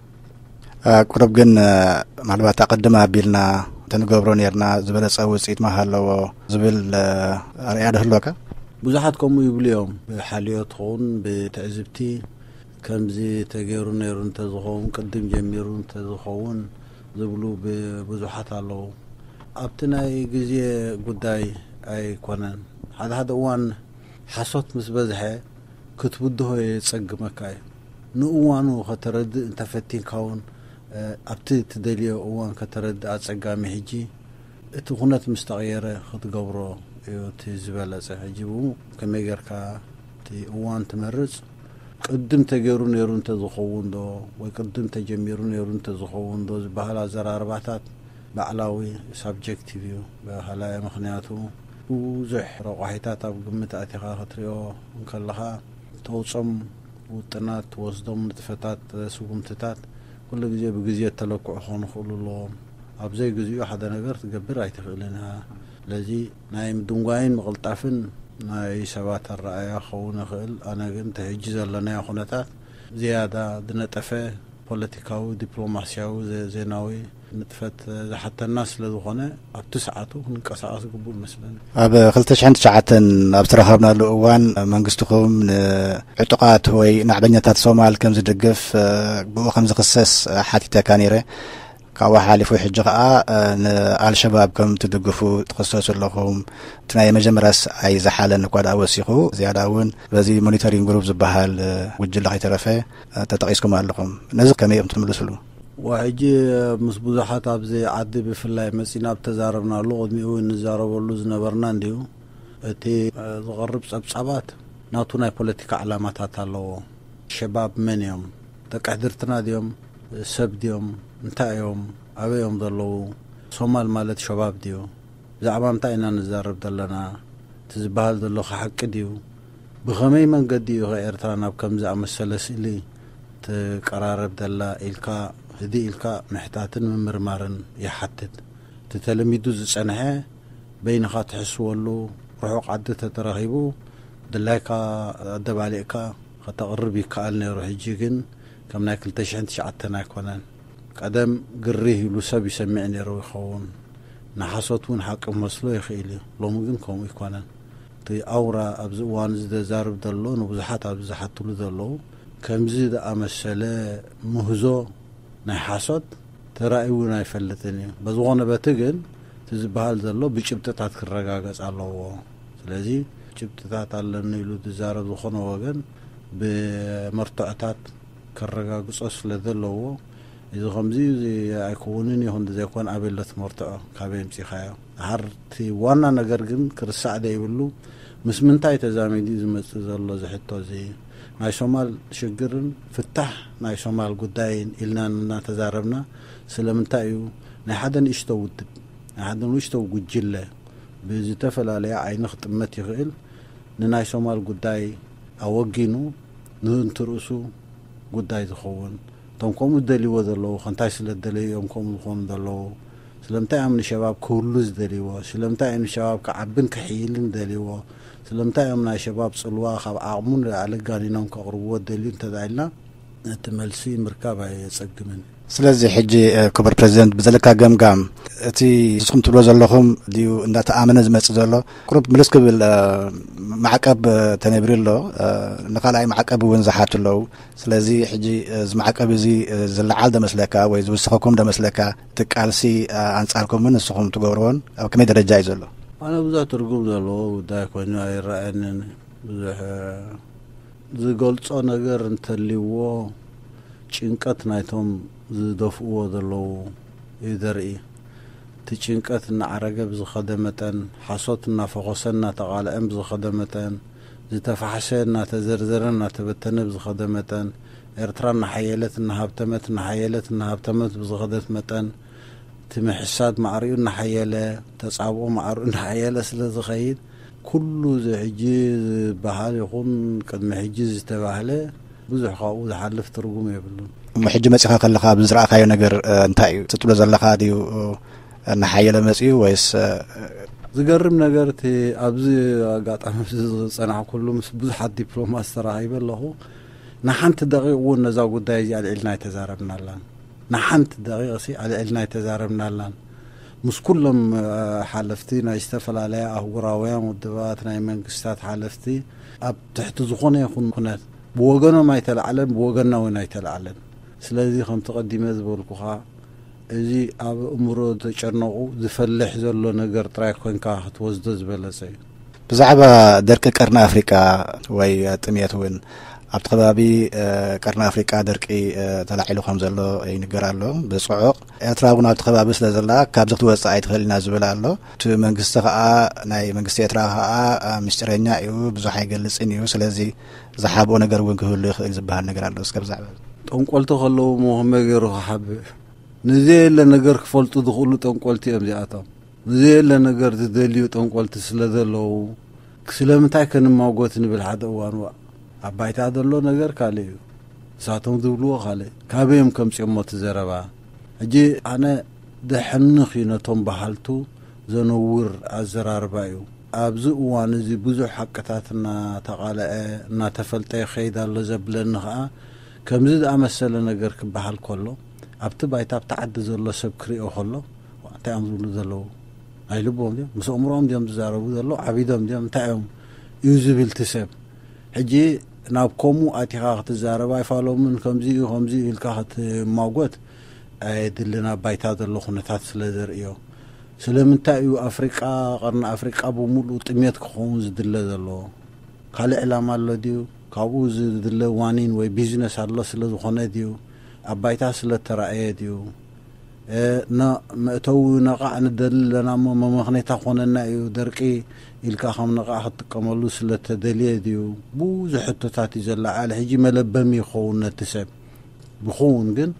ቁሩብ ግን፣ ምናልባት ኣቐድም ኣቢልና እንተንገብሮ ነርና ዝበለጸ ውጽኢት ምሃለዎ ዝብል ኣርእያ ዶ ህልወካ? ብዙሓት ከምኡ ይብሉ እዮም። ብሓልዮት ኸውን ብትዕዝብቲ ከምዚ ተገይሩ ነይሩ እንተዝኸውን፣ ቅድም ጀሚሩ እንተዝኸውን ዝብሉ ብ-፣ ብዙሓት ኣለዉ። ኣብቲ ናይ ግዜ ጉዳይ ኣይኮነን። ሓደ ሓደ እዋን ሓሶት ምስ በዝሐ ክትብድሆ የጸግመካ እዩ። ንእዋኑ ከተረድእ እንተፈቲንካ እውን፣ እ፣ ኣብቲ ትደልዮ እዋን ከተረድእ ኣጸጋሚ። ሕጂ እቲ ኩነት ምስ ተቐየረ ክትገብሮ እዩ እቲ ዝበለጸ። ሕጂ ብኡ ከመይ ጌርካ እቲ እዋን ትመርጽ? ቅድም ተገይሩ ነይሩ እንተዝኸውን ዶ ወይ ቅድም ተጀሚሩ ነይሩ እንተዝኸውን ዶ ዝበሃል ኣዘራርባታት ባዕላዊ ሳብጀክቲቭ እዩ። ብኻልኣይ ምኽንያቱ ብዙሕ ረቋሒታት ኣብ ግምት ኣቲኻ ክትሪኦ እንከለኻ፣ ተውጾም ውጥናት፣ ትወስዶም ንጥፈታት፣ ስጉምትታት ኩሉ ግዜ ብግዜ ተለክዑ ክኾኑ ይኽእሉ ኣለዎም። ኣብ ዘይግዚኡ ሓደ ነገር ትገብር ኣይትኽእልን ኢኻ። ስለዚ ናይ ምድንጓይን ምቕልጣፍን ናይ ሰባት ኣረኣእያ ክኸውን ይኽእል። ኣነ ግን እቲ ሕጂ ዘለናዮ ኩነታት ዝያዳ ዝነጠፈ ፖለቲካዊ፣ ዲፕሎማስያዊ፣ ዘ-፣ ዜናዊ ንጥፈት ዝሓተና ስለ ዝኾነ ኣብቲ ሰዓቱ ክንቀሳቐስ ግቡእ ይመስለኒ። ኣብ ክልተ ሽሕን ትሽዓተን ኣብ ዝተራኸብናሉ እዋን መንግስትኹም ንዕጡቓት ወይ ናዕበኛታት ሶማል ከም ዝድግፍ፣ ብኡ ከም ዝኽሰስ ሓቲተካ ነይረ። ካብኡ ሓሊፉ ሕጂ ከኣ ንኣልሸባብ ከም ትድግፉ ትኽሰሱ ኣለኹም። እቲ ናይ መጀመርያስ ኣይዝሓለን እኳ ደኣ ወሲኹ፣ ዝያዳ እውን በዚ ሞኒተሪንግ ግሩፕ ዝበሃል ጉጅለ ከይተረፈ ተጠቒስኩም ኣለኹም። ነዚ ከመይ እዮም ትምልስሉ? ወሕጂ ምስ ብዙሓት ኣብዚ ዓዲ ብፍላይ መጺና ኣብ ተዛረብናሉ፣ ቅድሚኡ እውን ንዛረበሉ ዝነበርና እንድዩ። እቲ ዝቐርብ ጸብጻባት ናቱ ናይ ፖለቲካ ዕላማታት ኣለዎ። ሸባብ መን እዮም? ደቂ ሕድርትና ድዮም? ሰብ ድዮም? እንታይ እዮም? ኣበይ እዮም ዘለዉ? ሶማል ማለት ሸባብ ድዩ? ብዛዕባ እንታይ ኢና ንዛረብ ዘለና? እቲ ዝበሃል ዘሎ ሓቂ ድዩ? ብኸመይ መንገዲ እዩ ከ ኤርትራ ናብ ከምዚ ኣመሰለ ስእሊ ትቀራረብ ዘላ ኢልካ ህድእ ኢልካ ምሕታትን ምምርማርን ይሓትት። እቲ ተለሚዱ ዝጸንሐ በይንኻ ትሕስወሉ ርሑቕ ዓዲ ተተረኺቡ ድላይካ ኣደባሊቕካ ከተቕርብ ይከኣል ነይሩ። ሕጂ ግን ከም ናይ ክልተ ሽሕን ትሽዓተን ኣይኮነን። ቀደም ግርህ ኢሉ ሰብ ይሰምዕ ነይሩ ይኸውን። ንሓሶት እውን ሓቂ መስሎ ይኽእል እዩ። ሎሚ ግን ከምኡ ኣይኮነን። እቲ ኣውራ ኣብዚ እዋን እዚ ዘዛርብ ዘሎ ንብዙሓት ኣብዚ ዝሓትሉ ዘለዉ ከምዚ ዝኣመሰለ ምህዞ ናይ ሓሶት ተራእዩ እውን ኣይፈልጥን እዩ። በዝኾነ በቲ ግን እቲ ዝበሃል ዘሎ ብጭብጥታት ክረጋገጽ ኣለዎ። ስለዚ ጭብጥታት ኣለኒ ኢሉ ዝዛረብ ዝኾነ ወገን ብመርትዖታት ከረጋግጾ ስለ ዘለዎ እዚ ከምዚ እዚ ኣይከውንን ይኹን ዘይኮን ኣበይ ኣሎ እቲ መርትዖ ካበይ ኣምጺኻዮ? ድሓር እቲ ዋና ነገር ግን ክርሳዕ ዘይብሉ ምስ ምንታይ ተዛሚዱ እዩ ዝመጽእ ዘሎ እዚ ሕቶ እዚ? ናይ ሶማል ሽግርን ፍታሕ ናይ ሶማል ጉዳይን ኢልና እናተዛረብና ስለምንታይ እዩ ናይ ሓደ ንእሽቶ ውድብ ናይ ሓደ ንእሽቶ ጉጅለ ብዝተፈላለየ ዓይኒ ክጥመት ይኽእል ንናይ ሶማል ጉዳይ ኣወጊኑ ንእንትርእሱ ጉዳይ ዝኸውን እቶም ከምኡ ዝደልይዎ ዘለዉ ከንታይ ስለ ዝደለዩ እዮም ከምኡ ዝኾኑ ዘለዉ? ስለምንታይ እዮም ንሸባብ ክህሉ ዝደልይዎ? ስለምንታይ እዮም ንሸባብ ክዓብን ክሕይልን ዝደልይዎ? ስለምንታይ እዮም ናይ ሸባብ ጽልዋ ካብ ዓቕሙ ንላዕሊ ኣጋኒኖም ከቕርብዎ ዝደልዩ እንተዳ ኢልና እቲ መልሲ ምርካብ ኣየጸግምን። ስለዚ ሕጂ ክቡር ፕረዚደንት ብዘለካ ገምጋም እቲ ንስኹም ትብሎ ዘለኹም ድዩ እንዳተኣመነ ዝመጽእ ዘሎ? ቁሩብ ምልስ ክብል ማዕቀብ ተነቢሩ ኣሎ። ንኻልኣይ ማዕቀብ እውን ዝሓቱ ኣለዉ። ስለዚ ሕጂ እዚ ማዕቀብ እዚ ዝለዓል ዶ መስለካ ወይ ዝውስኸኩም ዶ መስለካ? እቲ ቃልሲ ኣንጻርኩምን ንስኹም ትገብርዎን ኣብ ከመይ ደረጃ እዩ ዘሎ? ኣነ ብዙሕ ትርጉም ዘለዎ ጉዳይ ኮይኑ ኣይረኣየንን። ብዙሕ ዝገልጾ ነገር እንተልይዎ ጭንቀት ናይቶም ዝደፍእዎ ዘለዉ እዩ ዘርኢ። እቲ ጭንቀት እናዓረገ ብዝኸደ መጠን፣ ሓሶት እናፈኾሰ እናተቓልዐን ብዝኸደ መጠን፣ ዝተፋሕሰ እናተዘርዘረ እናተበተነ ብዝኸደ መጠን፣ ኤርትራ እናሓየለት እናሃብተመት እናሓየለት እናሃብተመት ብዝኸደት መጠን፣ እቲ ምሕሳድ ማዕሪኡ እናሓየለ፣ ተጻብኦ ማዕሪኡ እናሓየለ ስለ ዝኸይድ፣ ኩሉ እዚ ሕጂ ዝበሃል ይኹን ቅድሚ ሕጂ ዝተባህለ ብዙሕ ካብኡ ዝሓልፍ ትርጉም የብሉን። እሞ ሕጂ መጺኻ ከለኻ ኣብዚ ዝረኣኻዮ ነገር እንታይ እዩ? ትብሎ ዘለኻ ድዩ እናሓየለ መጺኡ ወይስ? ዝገርም ነገር እቲ ኣብዚ ኣጋጣሚ እዚ ዝጸናሕኩሉ ምስ ብዙሓት ዲፕሎማት ተራኺበ ኣለኹ። ንሓንቲ ደቂቕ እውን ነዛ ጉዳይ እዚኣ ኣልዒልና ኣይተዛረብናላን። ንሓንቲ ደቂቕ ሲ ኣልዒልና ኣይተዛረብናላን። ምስ ኩሎም ሓለፍቲ ናይ ዝተፈላለያ ኣህጉራውያን ውድባት ናይ መንግስታት ሓለፍቲ ኣብ ትሕቲ ዝኾነ ይኹን ኩነት ብወገኖም ኣይተላዕለን ብወገና እውን ኣይተላዕለን። ስለዚ ከምቲ ቀዲመ ዝበልኩኻ እዚ ኣብ ኣእምሮ ተጨነቑ ዝፈልሕ ዘሎ ነገር ጥራይ ኮንካ ክትወስዶ ዝበለጸ እዩ። ብዛዕባ ደርቂ ቀርኒ ኣፍሪቃ ወይ ጥምየት እውን ኣብቲ ከባቢ ቀርኒ ኣፍሪቃ ደርቂ ተላዒሉ ከም ዘሎ ይንገር ኣሎ። ብጽዑቕ ኤርትራ እውን ኣብቲ ከባቢ ስለ ዘላ ካብዚ ክትወጽእ ኣይትኽእል ኢና ዝብል ኣሎ። እቲ መንግስቲ ከኣ ናይ መንግስቲ ኤርትራ ከኣ ምስጢረኛ እዩ፣ ብዙሕ ኣይገልጽን እዩ። ስለዚ ዝሓብኦ ነገር እውን ክህሉ ይኽእል ዝበሃል ነገር ኣሎ። እስከ ብዛዕባ ጠንቆልቲ ከለዉ እሞ ከመይ ገይሩ ክሓብእ? ንዘየለ ነገር ክፈልጡ ዝኽእሉ ጠንቆልቲ እዮም እዚኣቶም። ንዘየለ ነገር ዝደልዩ ጠንቆልቲ ስለ ዘለዉ ስለምንታይ ከንማጎት ንብል ሓደ እዋን። ዋ ኣብ ባይታ ዘሎ ነገር ካልእ እዩ። ንሳቶም ዝብልዎ ካልእ። ካበይ እዮም ከምጽኦሞ እቲ ዘረባ? ሕጂ ኣነ ደሕንኽ እዩ ነቶም በሃልቱ ዘነውር ኣዘራርባ እዩ። ኣብዚ እዋን እዚ ብዙሕ ሓቅታት እናተቓልዐ እናተፈልጠ ይኸይድ ኣሎ ዘብለኒ ኸኣ ከምዚ ዝኣመሰለ ነገር ክበሃል ከሎ ኣብቲ ባይታ ኣብቲ ዓዲ ዘሎ ሰብ ክሪኦ ከሎ እንታይ እዮም ዝብሉ ዘለዉ? ኣይልቦም ድዮም? ምስ ኣእምሮኦም ድዮም ዝዛረቡ ዘለዉ? ዓቢዶም ድዮም? እንታይ እዮም እዩ ዝብል እቲ ሰብ? ሕጂ ናብ ከምኡ ኣቲኻ ክትዛረብ ኣይፋሎምን ከምዚ እዩ ከምዚ እዩ ኢልካ ክትማጎት ኣየድልን፣ ኣብ ባይታ ዘሎ ኩነታት ስለ ዘርእዮ። ስለምንታይ እዩ ኣፍሪቃ፣ ቀርኒ ኣፍሪቃ ብምሉኡ ጥሜት ክኸውን ዝድለ ዘለዎ? ካልእ ዕላማ ኣሎ ድዩ? ካብኡ ዝድለ ዋኒን ወይ ቢዝነስ ኣሎ ስለ ዝኾነ ድዩ? ኣብ ባይታ ስለ ተራእየ ድዩ? መእተዊ ነቓዕ ንደሊ ኣለና እሞ መመኽኔታ ኮነና እዩ ደርቂ ኢልካ ከም ነቓዕ ክትጥቀመሉ ስለተደልየ ድዩ? ብዙሕ ሕቶታት እዩ ዘለዓል። ሕጂ መለበሚ ይኸውን ነቲ ሰብ። ብኸውን ግን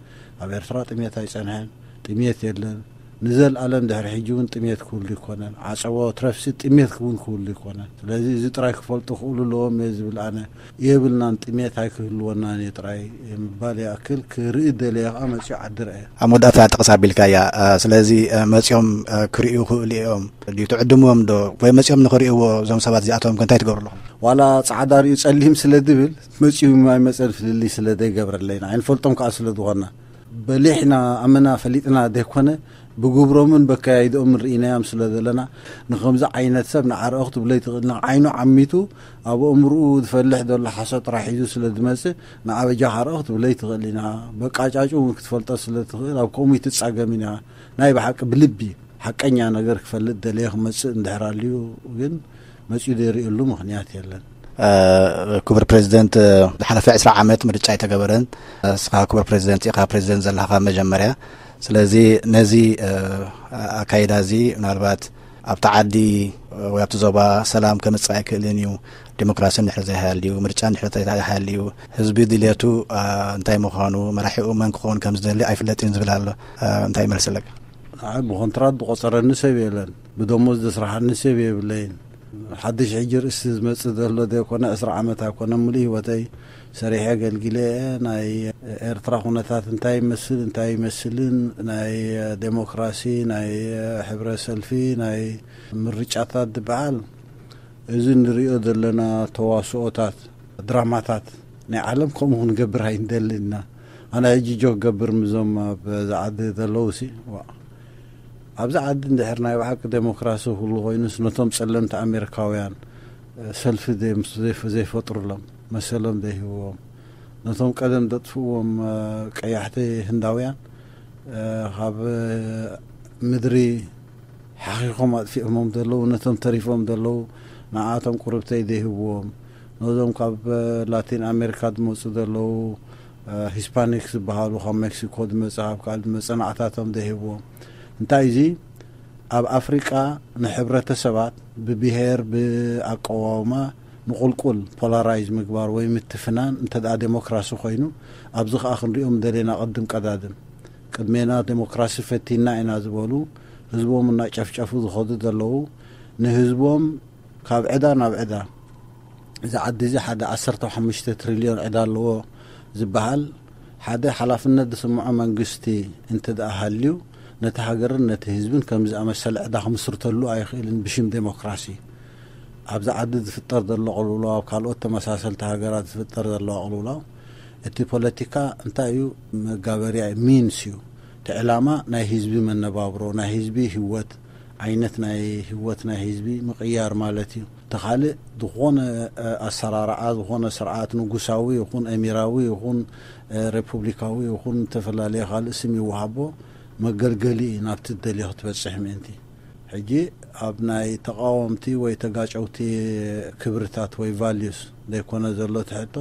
ኣብ ኤርትራ ጥሜት ኣይጸንሐን። ጥሜት የለን። ንዘልኣለም ድሕሪ ሕጂ እውን ጥሜት ክህሉ ይኮነን። ዓጸቦ ትረፍሲ ጥሜት ክውን ክህሉ ይኮነን። ስለዚ እዚ ጥራይ ክፈልጡ ክእሉ ኣለዎም እየ ዝብል ኣነ። የብልናን ጥሜት ኣይክህልወናን እየ ጥራይ ምባል ይኣክል። ክርኢ ደለየ ከዓ መፅዮ ዓዲ ረአ። ኣብ መወዳእታ ጥቕስ ኣቢልካያ። ስለዚ መፅዮም ክርእዩ ክእሉ እዮም ድዩ ትዕድምዎም ዶ? ወይ መፅዮም ንክርእይዎ እዞም ሰባት እዚኣቶም ከ እንታይ ትገብሩ ኣለኹም? ዋላ ፃዕዳ ርእዩ ፀሊም ስለ ድብል መፅዩ ኣይመፀን ፍልልይ ስለ ዘይገብረለይና ኣይንፈልጦም ከዓ ስለ ዝኾና በሊሕና ኣመና ፈሊጥና ዘይኮነ ብግብሮምን በካያይድኦምን ርኢናዮም ስለ ዘለና ንከምዚ ዓይነት ሰብ ንዓርኦ ክትብለይ ትኽእል ኢና። ዓይኑ ዓሚቱ ኣብ ኣእምርኡ ዝፈልሕ ዘሎ ሓሶ ጥራሕ ሒዙ ስለ ዝመፅእ ንኣበጃ ካርኦ ክትብለይ ትኽእል ኢና። በቃጫጩ እውን ክትፈልጦ ስለ ትኽእል ኣብ ከምኡ ይትፃገም ኢና። ናይ ብሓቂ ብልቢ ሓቀኛ ነገር ክፈልጥ ደለየ ክመፅእ እንድሕር ኣልዩ ግን መፅኡ ዘይርእየሉ ምኽንያት የለን። ክቡር ፕሬዚደንት፣ ዝሓለፈ ዕስራ ዓመት ምርጫ ኣይተገበረን። እስኻ ክቡር ፕሬዚደንት ኢኻ፣ ፕሬዚደንት ዘለኻ መጀመርያ። ስለዚ ነዚ ኣካይዳ እዚ ምናልባት ኣብቲ ዓዲ ወይ ኣብቲ ዞባ ሰላም ከምፅእ ኣይክእልን እዩ፣ ዲሞክራሲ እንድሕር ዘይሃልዩ፣ ምርጫ እንድሕር ዘይሃልዩ፣ ህዝቢ ድልየቱ እንታይ ምዃኑ፣ መራሒኡ መን ክኸውን ከም ዝደሊ ኣይፍለጥን ዝብል ኣሎ። እንታይ ይመልሰለካ? ንዓይ ብኮንትራት ዝቆፀረኒ ሰብ የለን፣ ብደሞዝ ዘስራሓኒ ሰብ የብለይን። ሓድሽ ሕጂ ርእሲ ዝመጽእ ዘሎ ዘይኮነ ዕስራ ዓመት ኣይኮነ ሙሉእ ህይወተይ ሰሪሐ ኣገልጊለ እየ። ናይ ኤርትራ ኩነታት እንታይ ይመስል እንታይ ይመስልን ናይ ዴሞክራሲ ናይ ሕብረ ሰልፊ ናይ ምርጫታት ዝበሃል እዚ ንሪኦ ዘለና ተዋስኦታት ድራማታት ናይ ዓለም ከምኡ ክንገብር ኣይንደልን ኢና። ኣነ ሕጂ ጆክ ገብር ምዞም ኣብ ዝዓዲ ዘለዉ ሲ ኣብዚ ዓዲ እንድሕር ናይ ብሓቂ ዴሞክራሲ ኩሉ ኮይኑስ ነቶም ጸለምቲ ኣሜሪካውያን ሰልፊ ዘይፈጥሩሎም መሰሎም ዘይህብዎም ነቶም ቀደም ዘጥፍዎም ቀያሕቲ ህንዳውያን ካብ ምድሪ ሓኺኾም ኣጥፊኦሞም ዘለዉ ነቶም ተሪፎም ዘለዉ ንኣቶም ቁርብተይ ዘይህብዎም ነዞም ካብ ላቲን ኣሜሪካ ዝመፁ ዘለዉ ሂስፓኒክ ዝበሃሉ ካብ ሜክሲኮ ዝመፀ ካብ ካልእ ዝመፀ ንኣታቶም ዘይህብዎም እንታይ እዚ ኣብ ኣፍሪቃ ንሕብረተሰባት ብብሄር ብኣቀዋውማ ንቁልቁል ፖላራይዝ ምግባር ወይ ምትፍናን እንተ ደኣ ዴሞክራሲ ኮይኑ ኣብዚ ከዓ ክንሪኦም ደሌና ቅድም ቀዳድም ቅድሜና ዴሞክራሲ ፈቲና ኢና ዝበሉ ህዝቦም እናጨፍጨፉ ዝኸዱ ዘለዉ ንህዝቦም ካብ ዕዳ ናብ ዕዳ እዚ ዓዲ እዚ ሓደ ዓሰርተ ሓሙሽተ ትሪልዮን ዕዳ ኣለዎ ዝበሃል ሓደ ሓላፍነት ዝስምዖ መንግስቲ እንተ ደኣ ሃልዩ ነቲ ሃገርን ነቲ ህዝብን ከም ዝኣመሰለ ዕዳ ክምስርተሉ ኣይኽእልን ብሽም ዴሞክራሲ ኣብዚ ዓዲ ዝፍጠር ዘሎ ቅልውላው ኣብ ካልኦት ተመሳሰልቲ ሃገራት ዝፍጠር ዘሎ ቅልውላው እቲ ፖለቲካ እንታይ እዩ መጋበርያ ሚንስ እዩ እቲ ዕላማ ናይ ህዝቢ መነባብሮ ናይ ህዝቢ ህወት ዓይነት ናይ ህወት ናይ ህዝቢ ምቕያር ማለት እዩ። እቲ ካልእ ዝኾነ ኣሰራርዓ ዝኾነ ስርዓት ንጉሳዊ ይኹን ኤሚራዊ ይኹን ሬፑብሊካዊ ይኹን ዝተፈላለየ ካልእ ስም ይወሃቦ መገልገሊ እዩ ናብቲ ትደልዮ ክትበፅሕ ምእንቲ። ሕጂ ኣብ ናይ ተቃወምቲ ወይ ተጋጨውቲ ክብርታት ወይ ቫልዩስ ዘይኮነ ዘሎ እቲ ሕቶ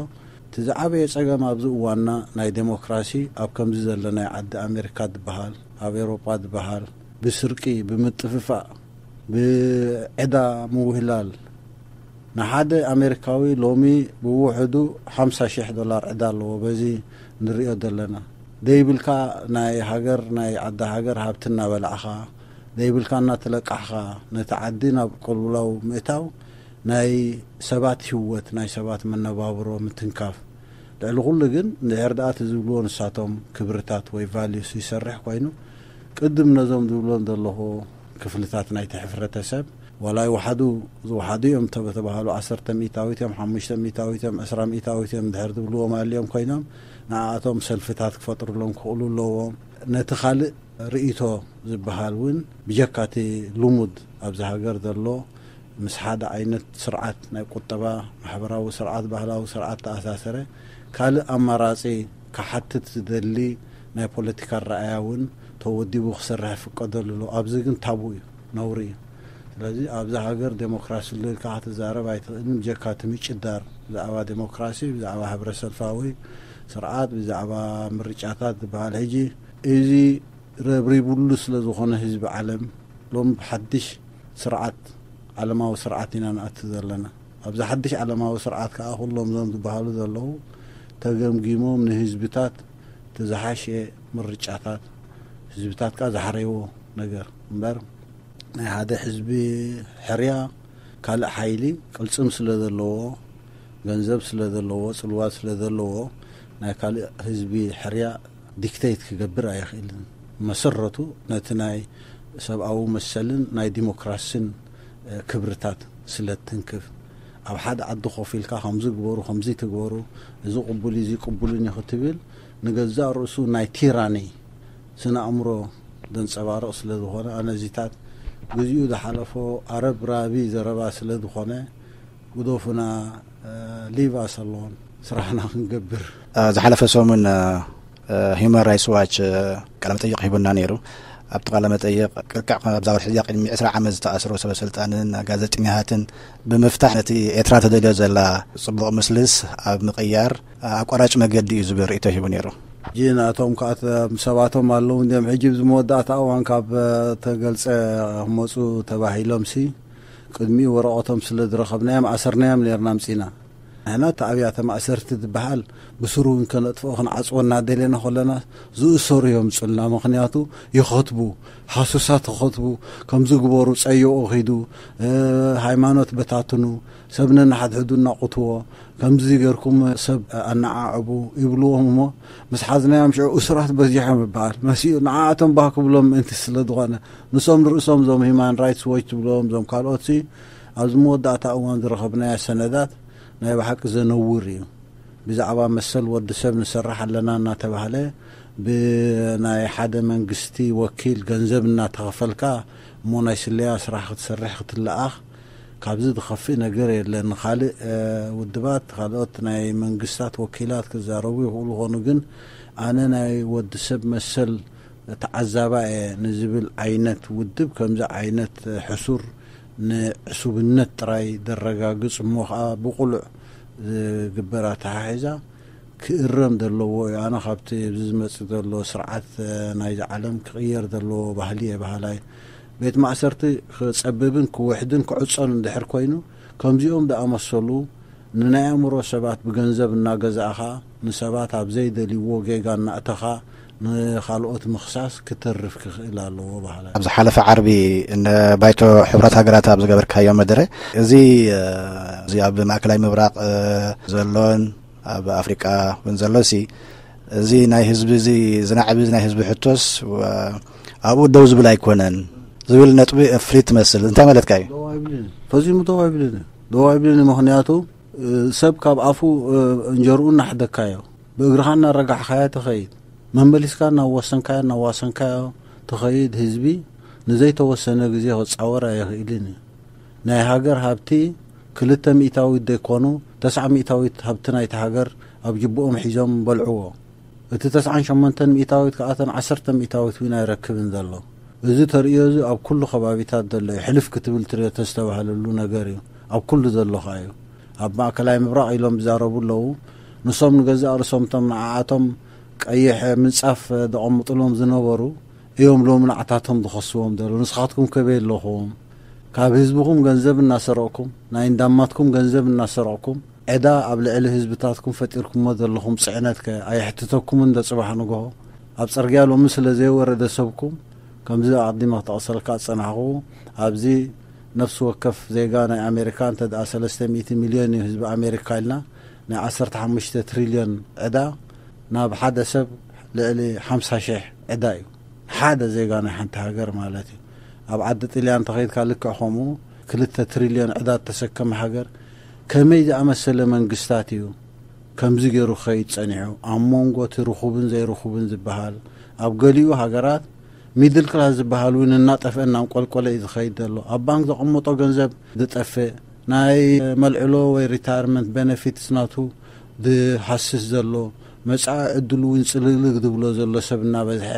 እቲ ዝዓበየ ጸገም ኣብዚ እዋንና ናይ ዴሞክራሲ ኣብ ከምዚ ዘሎ ናይ ዓዲ ኣሜሪካ ዝበሃል ኣብ ኤውሮጳ ዝበሃል ብስርቂ ብምጥፍፋእ ብዕዳ ምውህላል ንሓደ ኣሜሪካዊ ሎሚ ብውሕዱ ሓምሳ ሽሕ ዶላር ዕዳ ኣለዎ። በዚ ንሪኦ ዘለና ደይብልካ ናይ ሃገር ናይ ዓዲ ሃገር ሃብቲ እናበላዕኻ ደይብልካ እናተለቃሕኻ ነቲ ዓዲ ናብ ቅልውላው ምእታው ናይ ሰባት ህወት ናይ ሰባት መነባብሮ ምትንካፍ ልዕሊ ኩሉ ግን እንድሕር ደኣ እቲ ዝብልዎ ንሳቶም ክብርታት ወይ ቫልዩስ ይሰርሕ ኮይኑ ቅድም ነዞም ዝብሎም ዘለኹ ክፍልታት ናይቲ ሕብረተሰብ ዋላ ይወሓዱ ዝወሓዱ እዮም ተተባሃሉ ዓሰርተ ሚእታዊት እዮም ሓሙሽተ ሚእታዊት እዮም ዕስራ ሚእታዊት እዮም እንድሕር ዝብልዎም ኣልዮም ኮይኖም ንኣኣቶም ሰልፍታት ክፈጥሩሎም ክኽእሉ ኣለዎም ነቲ ካልእ ርእይቶ ዝበሃል እውን ብጀካ እቲ ልሙድ ኣብዚ ሃገር ዘሎ ምስ ሓደ ዓይነት ስርዓት ናይ ቁጠባ ማሕበራዊ ስርዓት ባህላዊ ስርዓት ተኣሳሰረ ካልእ ኣማራፂ ክሓትት ዝደሊ ናይ ፖለቲካ ኣረኣያ እውን ተወዲቡ ክሰርሕ ይፍቀደሉ ኣሎ። ኣብዚ ግን ታቡ እዩ፣ ነውሪ እዩ። ስለዚ ኣብዚ ሃገር ዴሞክራሲ ኣሎ ኢልካ ክትዛረብ ኣይትኽእልን። ብጀካ እቲ ምጭዳር ብዛዕባ ዴሞክራሲ፣ ብዛዕባ ሕብረ ሰልፋዊ ስርዓት፣ ብዛዕባ ምርጫታት ዝበሃል ሕጂ እዚ ረብሪቡሉ ስለ ዝኾነ ህዝቢ ዓለም ሎም ብሓድሽ ስርዓት፣ ዓለማዊ ስርዓት ኢና ንኣቱ ዘለና። ኣብዚ ሓድሽ ዓለማዊ ስርዓት ከዓ ኩሎም እዞም ዝበሃሉ ዘለዉ ተገምጊሞም ንህዝብታት ተዝሓሸ ምርጫታት፣ ህዝብታት ከዓ ዝሓረይዎ ነገር እምበር ናይ ሓደ ህዝቢ ሕርያ ካልእ ሓይሊ ቅልጽም ስለ ዘለዎ፣ ገንዘብ ስለ ዘለዎ፣ ጽልዋ ስለ ዘለዎ ናይ ካልእ ህዝቢ ሕርያ ዲክተይት ክገብር ኣይኽእልን። መሰረቱ ነቲ ናይ ሰብኣዊ መሰልን ናይ ዲሞክራሲን ክብርታት ስለ ትንክፍ፣ ኣብ ሓደ ዓዲ ኮፍ ኢልካ ከምዚ ግበሩ፣ ከምዚ ትግበሩ፣ እዚ ቅቡል እዩ፣ እዚ ቅቡልን እዩ ክትብል ንገዛእ ርእሱ ናይ ቲራኒ ስነ ኣእምሮ ዘንጸባርቕ ስለ ዝኾነ፣ ኣነዚታት ግዜኡ ዝሓለፎ ኣረብ ራቢ ዘረባ ስለ ዝኾነ፣ ግደፉና፣ ሊቭ ኣስ ኣሎን፣ ስራሕና ክንገብር። ዝሓለፈ ሰሙን ሂማን ራይትስ ዋች ቃለመጠይቕ ሂቡና ነይሩ። ኣብቲ ቃለመጠይቕ ቅርቅዕ ኣብዛ ወርሒ እዚኣ ቅድሚ ዕስራ ዓመት ዝተኣስሩ ሰበ ስልጣንን ጋዜጠኛታትን ብምፍታሕ ነቲ ኤርትራ ተደልዮ ዘላ ጽቡቕ ምስልስ ኣብ ምቕያር ኣቋራጭ መገዲ እዩ ዝብል ርእይቶ ሂቡ ነይሩ። ሕጂ ንኣቶም ከዓ ሰባቶም ኣለዉ እንዲኦም ሕጂ ኣብዚ መወዳእታ እዋን ካብ ተገልጸ ክመፁ ተባሂሎም ሲ ቅድሚኡ ወረቐቶም ስለ ዝረኸብናዮም ኣሰርናዮም ነርና ኣምፂና። ንሕና እቲ ኣብያተ ማእሰርቲ ዝበሃል ብስሩ እውን ከነጥፍኦ ክንዓፅዎ እናደለና ከለና ዝእሰሩ እዮም ፅልና። ምኽንያቱ ይኸትቡ፣ ሃሱሳት ይኸትቡ፣ ከምዚ ግበሩ፣ ፀይቑ ኺዱ፣ ሃይማኖት በታትኑ፣ ሰብ ነንሓድሕዱ እናቑትዎ፣ ከምዚ ገርኩም ሰብ ኣነዓዕቡ ይብልዎም እሞ ምስ ሓዝናዮም ሽዑ እሱራት በዚሖም ይበሃል መሲኡ ንዓኣቶም ባህ ክብሎም ምእንቲ ስለ ዝኾነ ንሶም ንርእሶም እዞም ሂማን ራይትስ ዎች ትብልዎም እዞም ካልኦት ሲ ኣብዚ መወዳእታ እዋን ዝረኸብናዮ ሰነዳት ናይ ብሓቂ ዘነውር እዩ። ብዛዕባ መሰል ወዲ ሰብ ንሰርሕ ኣለና እናተባህለ ብናይ ሓደ መንግስቲ ወኪል ገንዘብ እናተኸፈልካ እሞ ናይ ስለያ ስራሕ ክትሰርሕ ክትለኣኽ ካብዚ ዝኸፍእ ነገር የለን። ንኻልእ ውድባት ካልኦት ናይ መንግስታት ወኪላት ክዛረቡ ይኽእሉ ኾኑ ግን ኣነ ናይ ወዲ ሰብ መሰል ተዓዛባ እየ ንዝብል ዓይነት ውድብ ከምዚ ዓይነት ሕሱር ንዕሱብነት ጥራይ ዘረጋግጽ እሞ ኸኣ ብቑሉዕ ዝግበር ኣተሓሒዛ ክእረም ዘለዎ እዩ። ኣነ ካብቲ ኣብዚ ዝመጽእ ዘሎ ስርዓት ናይዚ ዓለም ክቕየር ዘለዎ ባህሊ እየ በሃላይ። ቤት ማእሰርቲ ክጸብብን ክውሕድን ክዕጾን እንድሕር ኮይኑ ከምዚኦም ዝኣመሰሉ ንናይ ኣእምሮ ሰባት ብገንዘብ እናገዛእኻ ንሰባት ኣብ ዘይደልይዎ ጌጋ እናእተኻ ንኻልኦት ምኽሳስ ክተርፍ ክኽእል ኣለዎ በሃላ። ኣብ ዝሓለፈ ዓርቢ ንባይቶ ሕቡራት ሃገራት ኣብ ዝገበርካዮ መደረ እዚ እዚ ኣብ ማእከላይ ምብራቕ ዘሎን ኣብ ኣፍሪቃ እውን ዘሎ ሲ እዚ ናይ ህዝቢ እዚ ዝናዕቢ እዚ ናይ ህዝቢ ሕቶስ ኣብኡ ደው ዝብል ኣይኮነን ዝብል ነጥቢ ፍሊት ትመስል እንታይ ማለትካ እዩ? ደው ኣይብልን፣ ፈጺሙ ደው ኣይብልን፣ ደው ኣይብልን። ምኽንያቱ ሰብ ካብ ኣፉ እንጀርኡ እናሕደካዮ ብእግርኻ እናረጋሕካዮ ትኸይድ፣ መመሊስካ እናወሰንካዮ እናዋሰንካዮ ትኸይድ ህዝቢ ንዘይተወሰነ ግዜ ክጻወር ኣይኽእልን እዩ። ናይ ሃገር ሃብቲ ክልተ ሚእታዊት ዘይኮኑ ተስዓ ሚእታዊት ሃብቲ ናይቲ ሃገር ኣብ ጅብኦም ሒዞም በልዕዎ። እቲ ተስዓን ሸሞንተን ሚእታዊት ከኣተን ዓሰርተ ሚእታዊት እውን ኣይረክብን ዘሎ። እዚ ተርእዮ እዚ ኣብ ኩሉ ከባቢታት ዘሎ እዩ። ሕልፍ ክትብል ትርእዮ ተዝተባህለሉ ነገር እዩ። ኣብ ኩሉ ዘሎ ኸኣ እዩ። ኣብ ማእከላይ ምብራቕ ኢሎም ዝዛረቡ ኣለዉ። ንሶም ንገዛእ ርእሶም እቶም ንዓኣቶም ቀይሕ ምንጻፍ ዘቐምጥሎም ዝነበሩ እዮም ሎሚ ንዓታቶም ዝኸስዎም ዘለዉ። ንስኻትኩም ከበይ ኣለኹም? ካብ ህዝብኹም ገንዘብ እናሰረቕኩም፣ ናይ እንዳማትኩም ገንዘብ እናሰረቕኩም፣ ዕዳ ኣብ ልዕሊ ህዝብታትኩም ፈጢርኩሞ ዘለኹም ጽዕነትከ ኣየሕትተኩምን ዶ ጽባሕ ንግሆ? ኣብ ጽርግያ ሎሚ ስለ ዘይወረደ ሰብኩም፣ ከምዚ ኣቐዲመ ክጠቕሰልካ ዝጸናሕኹ፣ ኣብዚ ነፍሲ ወከፍ ዜጋ ናይ ኣሜሪካ እንተ ደኣ ሰለስተ ሚእቲ ሚልዮን እዩ ህዝቢ ኣሜሪካ ኢልና፣ ናይ ዓሰርተ ሓሙሽተ ትሪልዮን ዕዳ ናብ ሓደ ሰብ ልዕሊ ሓምሳ ሽሕ ዕዳ እዩ። ሓደ ዜጋ ናይ ሓንቲ ሃገር ማለት እዩ። ኣብ ዓዲ ጥልያን እንተኸይድካ ልክዕ ከምኡ ክልተ ትሪልዮን ዕዳ እተሰከመ ሃገር ከመይ ዝኣመሰለ መንግስታት እዩ ከምዚ ገይሩ ክኸይድ ጸኒሑ? ኣብ መንጎ እቲ ርኹብን ዘይርኹብን ዝበሃል ኣብ ገሊኡ ሃገራት ሚድል ክላስ ዝበሃል እውን እናጠፍአ እናንቆልቆለ እዩ ዝኸይድ ዘሎ። ኣብ ባንክ ዘቐመጦ ገንዘብ ዝጠፍእ ናይ መልዕሎ ወይ ሪታየርመንት ቤነፊትስ ናቱ ዝሃስስ ዘሎ መጻኢ ዕድሉ እውን ጽልግልግ ዝብሎ ዘሎ ሰብ እናበዝሐ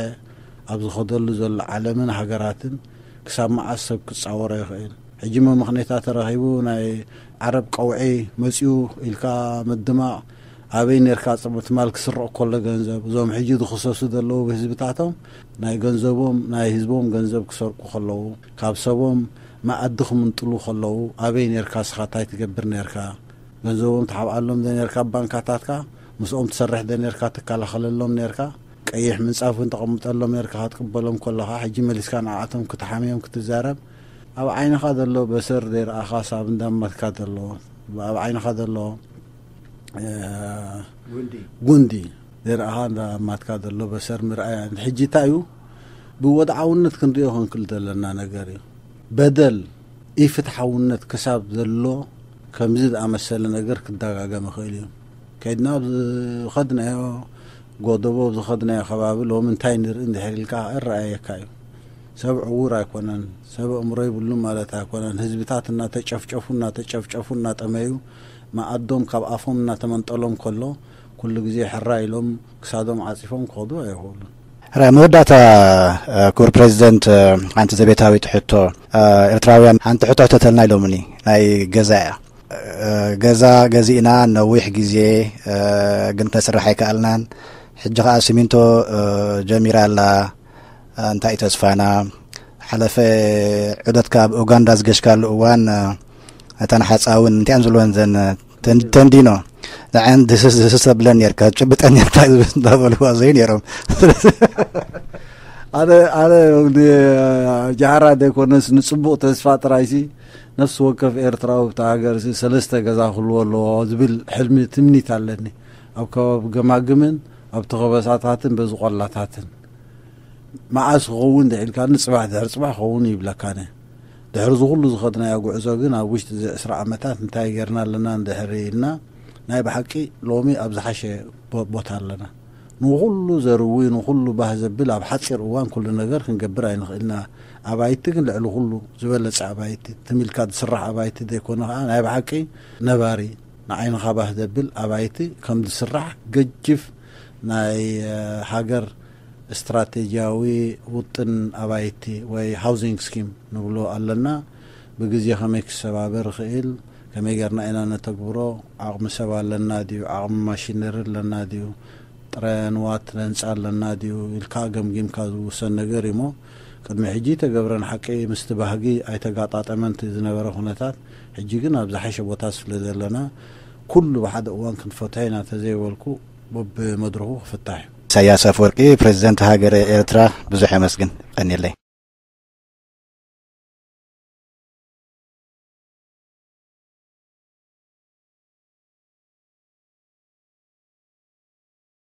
ኣብ ዝኸደሉ ዘሎ ዓለምን ሃገራትን ክሳብ መዓስ ሰብ ክጻወሮ ይኽእል? ሕጂ መመኽነይታ ተረኺቡ ናይ ዓረብ ቀውዒ መጺኡ ኢልካ ምድማቕ ኣበይ ነርካ? ጽቡቅ ትማል ክስረቕ ከሎ ገንዘብ እዞም ሕጂ ዝኽሰሱ ዘለዉ ህዝብታቶም ናይ ገንዘቦም ናይ ህዝቦም ገንዘብ ክሰርቁ ከለዉ ካብ ሰቦም መኣዲ ክምንጥሉ ከለዉ ኣበይ ነርካ? ስኻ እንታይ ትገብር ነርካ? ገንዘቦም ትሓብኣሎም ዶ ነርካ? ኣብ ባንካታትካ ምስኦም ትሰርሕ ዶ ነርካ? ትከላኸለሎም ነርካ? ቀይሕ ምንጻፍ እውን ተቐምጠሎም ነርካ ክትቅበሎም ከለኻ ሕጂ መሊስካ ንዓኣቶም ክትሓምዮም ክትዛረብ ኣብ ዓይንኻ ዘሎ በሰር ዘይረኣኻስ ኣብ እንዳማትካ ዘሎ ኣብ ዓይንኻ ዘሎ ጉንዲ ዘይረኣኻ እንዳማትካ ዘሎ በሰር ምርኣያ ሕጂ እንታይ እዩ ብወድዓውነት ክንሪኦ ክንክእል ዘለና ነገር እዩ በደል ኢፍትሓውነት ክሳብ ዘሎ ከምዚ ዝኣመሰለ ነገር ክደጋገም ይኽእል እዩ ከድና ዝኸድናዮ ጎደቦ ዝኸድናዮ ከባቢ ሎም እንታይ ንርኢ እንድሕር ኢልካ እረኣየካ እዩ ሰብ ዕዉር ኣይኮነን ሰብ እምሮ ይብሉ ማለት ኣይኮነን ህዝብታት እናተጨፍጨፉ እናተጨፍጨፉ እናጠመዩ መኣዶም ካብ ኣፎም እናተመንጠሎም ከሎ ኩሉ ግዜ ሕራ ኢሎም ክሳዶም ዓፂፎም ክኸዱ ኣይኽእሉን ሕራይ መወዳእታ ክቡር ፕሬዚደንት ሓንቲ ዘቤታዊት ሕቶ ኤርትራውያን ሓንቲ ሕቶ ሕተተልና ኢሎምኒ ናይ ገዛ እያ ገዛ ገዚእና ነዊሕ ግዜ ግን ተስርሕ ኣይከኣልናን ሕጂ ከዓ ሲሚንቶ ጀሚራ ኣላ እንታይ እዩ ተስፋና ሓለፈ ዑደትካ ኣብ ኡጋንዳ ዝገሽካሉ እዋን እተን ሓፃውን እንቲኣን ዝብልወን ዘን ተንዲኖ ንዓን ዝስስ ብለን ነርካ ጭብጠን ነርካ እንዳበልዋ ዘዩ ነሮም ኣነ ኣነ ጃህራ ዘይኮነስ ንፅቡቅ ተስፋ ጥራይሲ ነፍሲ ወከፍ ኤርትራዊ ብታ ሃገር ሰለስተ ገዛ ክህልዎ ኣለዎ ዝብል ሕልሚ ትምኒት ኣለኒ ኣብ ከባቢ ገማግምን ኣብ ተኸበሳታትን በዚ ቆላታትን መዓስ ክኸውን ድዒልካኒ ጽባሕ ድሕሪ ጽባሕ ክኸውን ይብለካነ ድሕሪ ዝኹሉ ዝኸድናዮ ጉዕዞ ግን ኣብ ውሽጢ እዚ ዕስራ ዓመታት እንታይ ጌርና ኣለና እንድሕሪ ኢልና ናይ ብሓቂ ሎሚ ኣብ ዝሓሸ ቦታ ኣለና ንኹሉ ዘርዊ ንኹሉ ባህ ዘብል ኣብ ሓፂር እዋን ኩሉ ነገር ክንገብር ኣይንኽእልና ኣባይቲ ግን ልዕሊ ኩሉ ዝበለፀ ኣባይቲ ትሚልካ ዝስራሕ ኣባይቲ ዘይኮነ ከዓ ናይ ብሓቂ ነባሪ ንዓይንኻ ባህ ዘብል ኣባይቲ ከም ዝስራሕ ገጅፍ ናይ ሃገር ስትራቴጂያዊ ውጥን ኣባይቲ ወይ housing scheme ንብሎ ኣለና። ብግዜ ከመይ ክሰባበር ይኽእል፣ ከመይ ጌርና ኢና ነተግብሮ፣ ዓቕሚ ሰብ ኣለና ድዩ፣ ዓቕሚ ማሽነሪ ኣለና ድዩ፣ ጥረ ንዋት ህንጻ ኣለና ድዩ ኢልካ ገምጊምካ ዝውሰን ነገር እዩ እሞ፣ ቅድሚ ሕጂ ተገብረ ንሓቂ ምስቲ ባህጊ ኣይተጋጣጠመን እቲ ዝነበረ ኩነታት፣ ሕጂ ግን ኣብ ዝሓሸ ቦታ ስለ ዘለና፣ ኩሉ ብሓደ እዋን ክንፈትሖ ኢና ተዘይበልኩ፣ በብመድረኹ ክፍታሕ እዩ። ኢሳያስ ኣፈወርቂ፣ ፕረዚደንት ሃገረ ኤርትራ፣ ብዙሕ የመስግን። ቀንየለይ።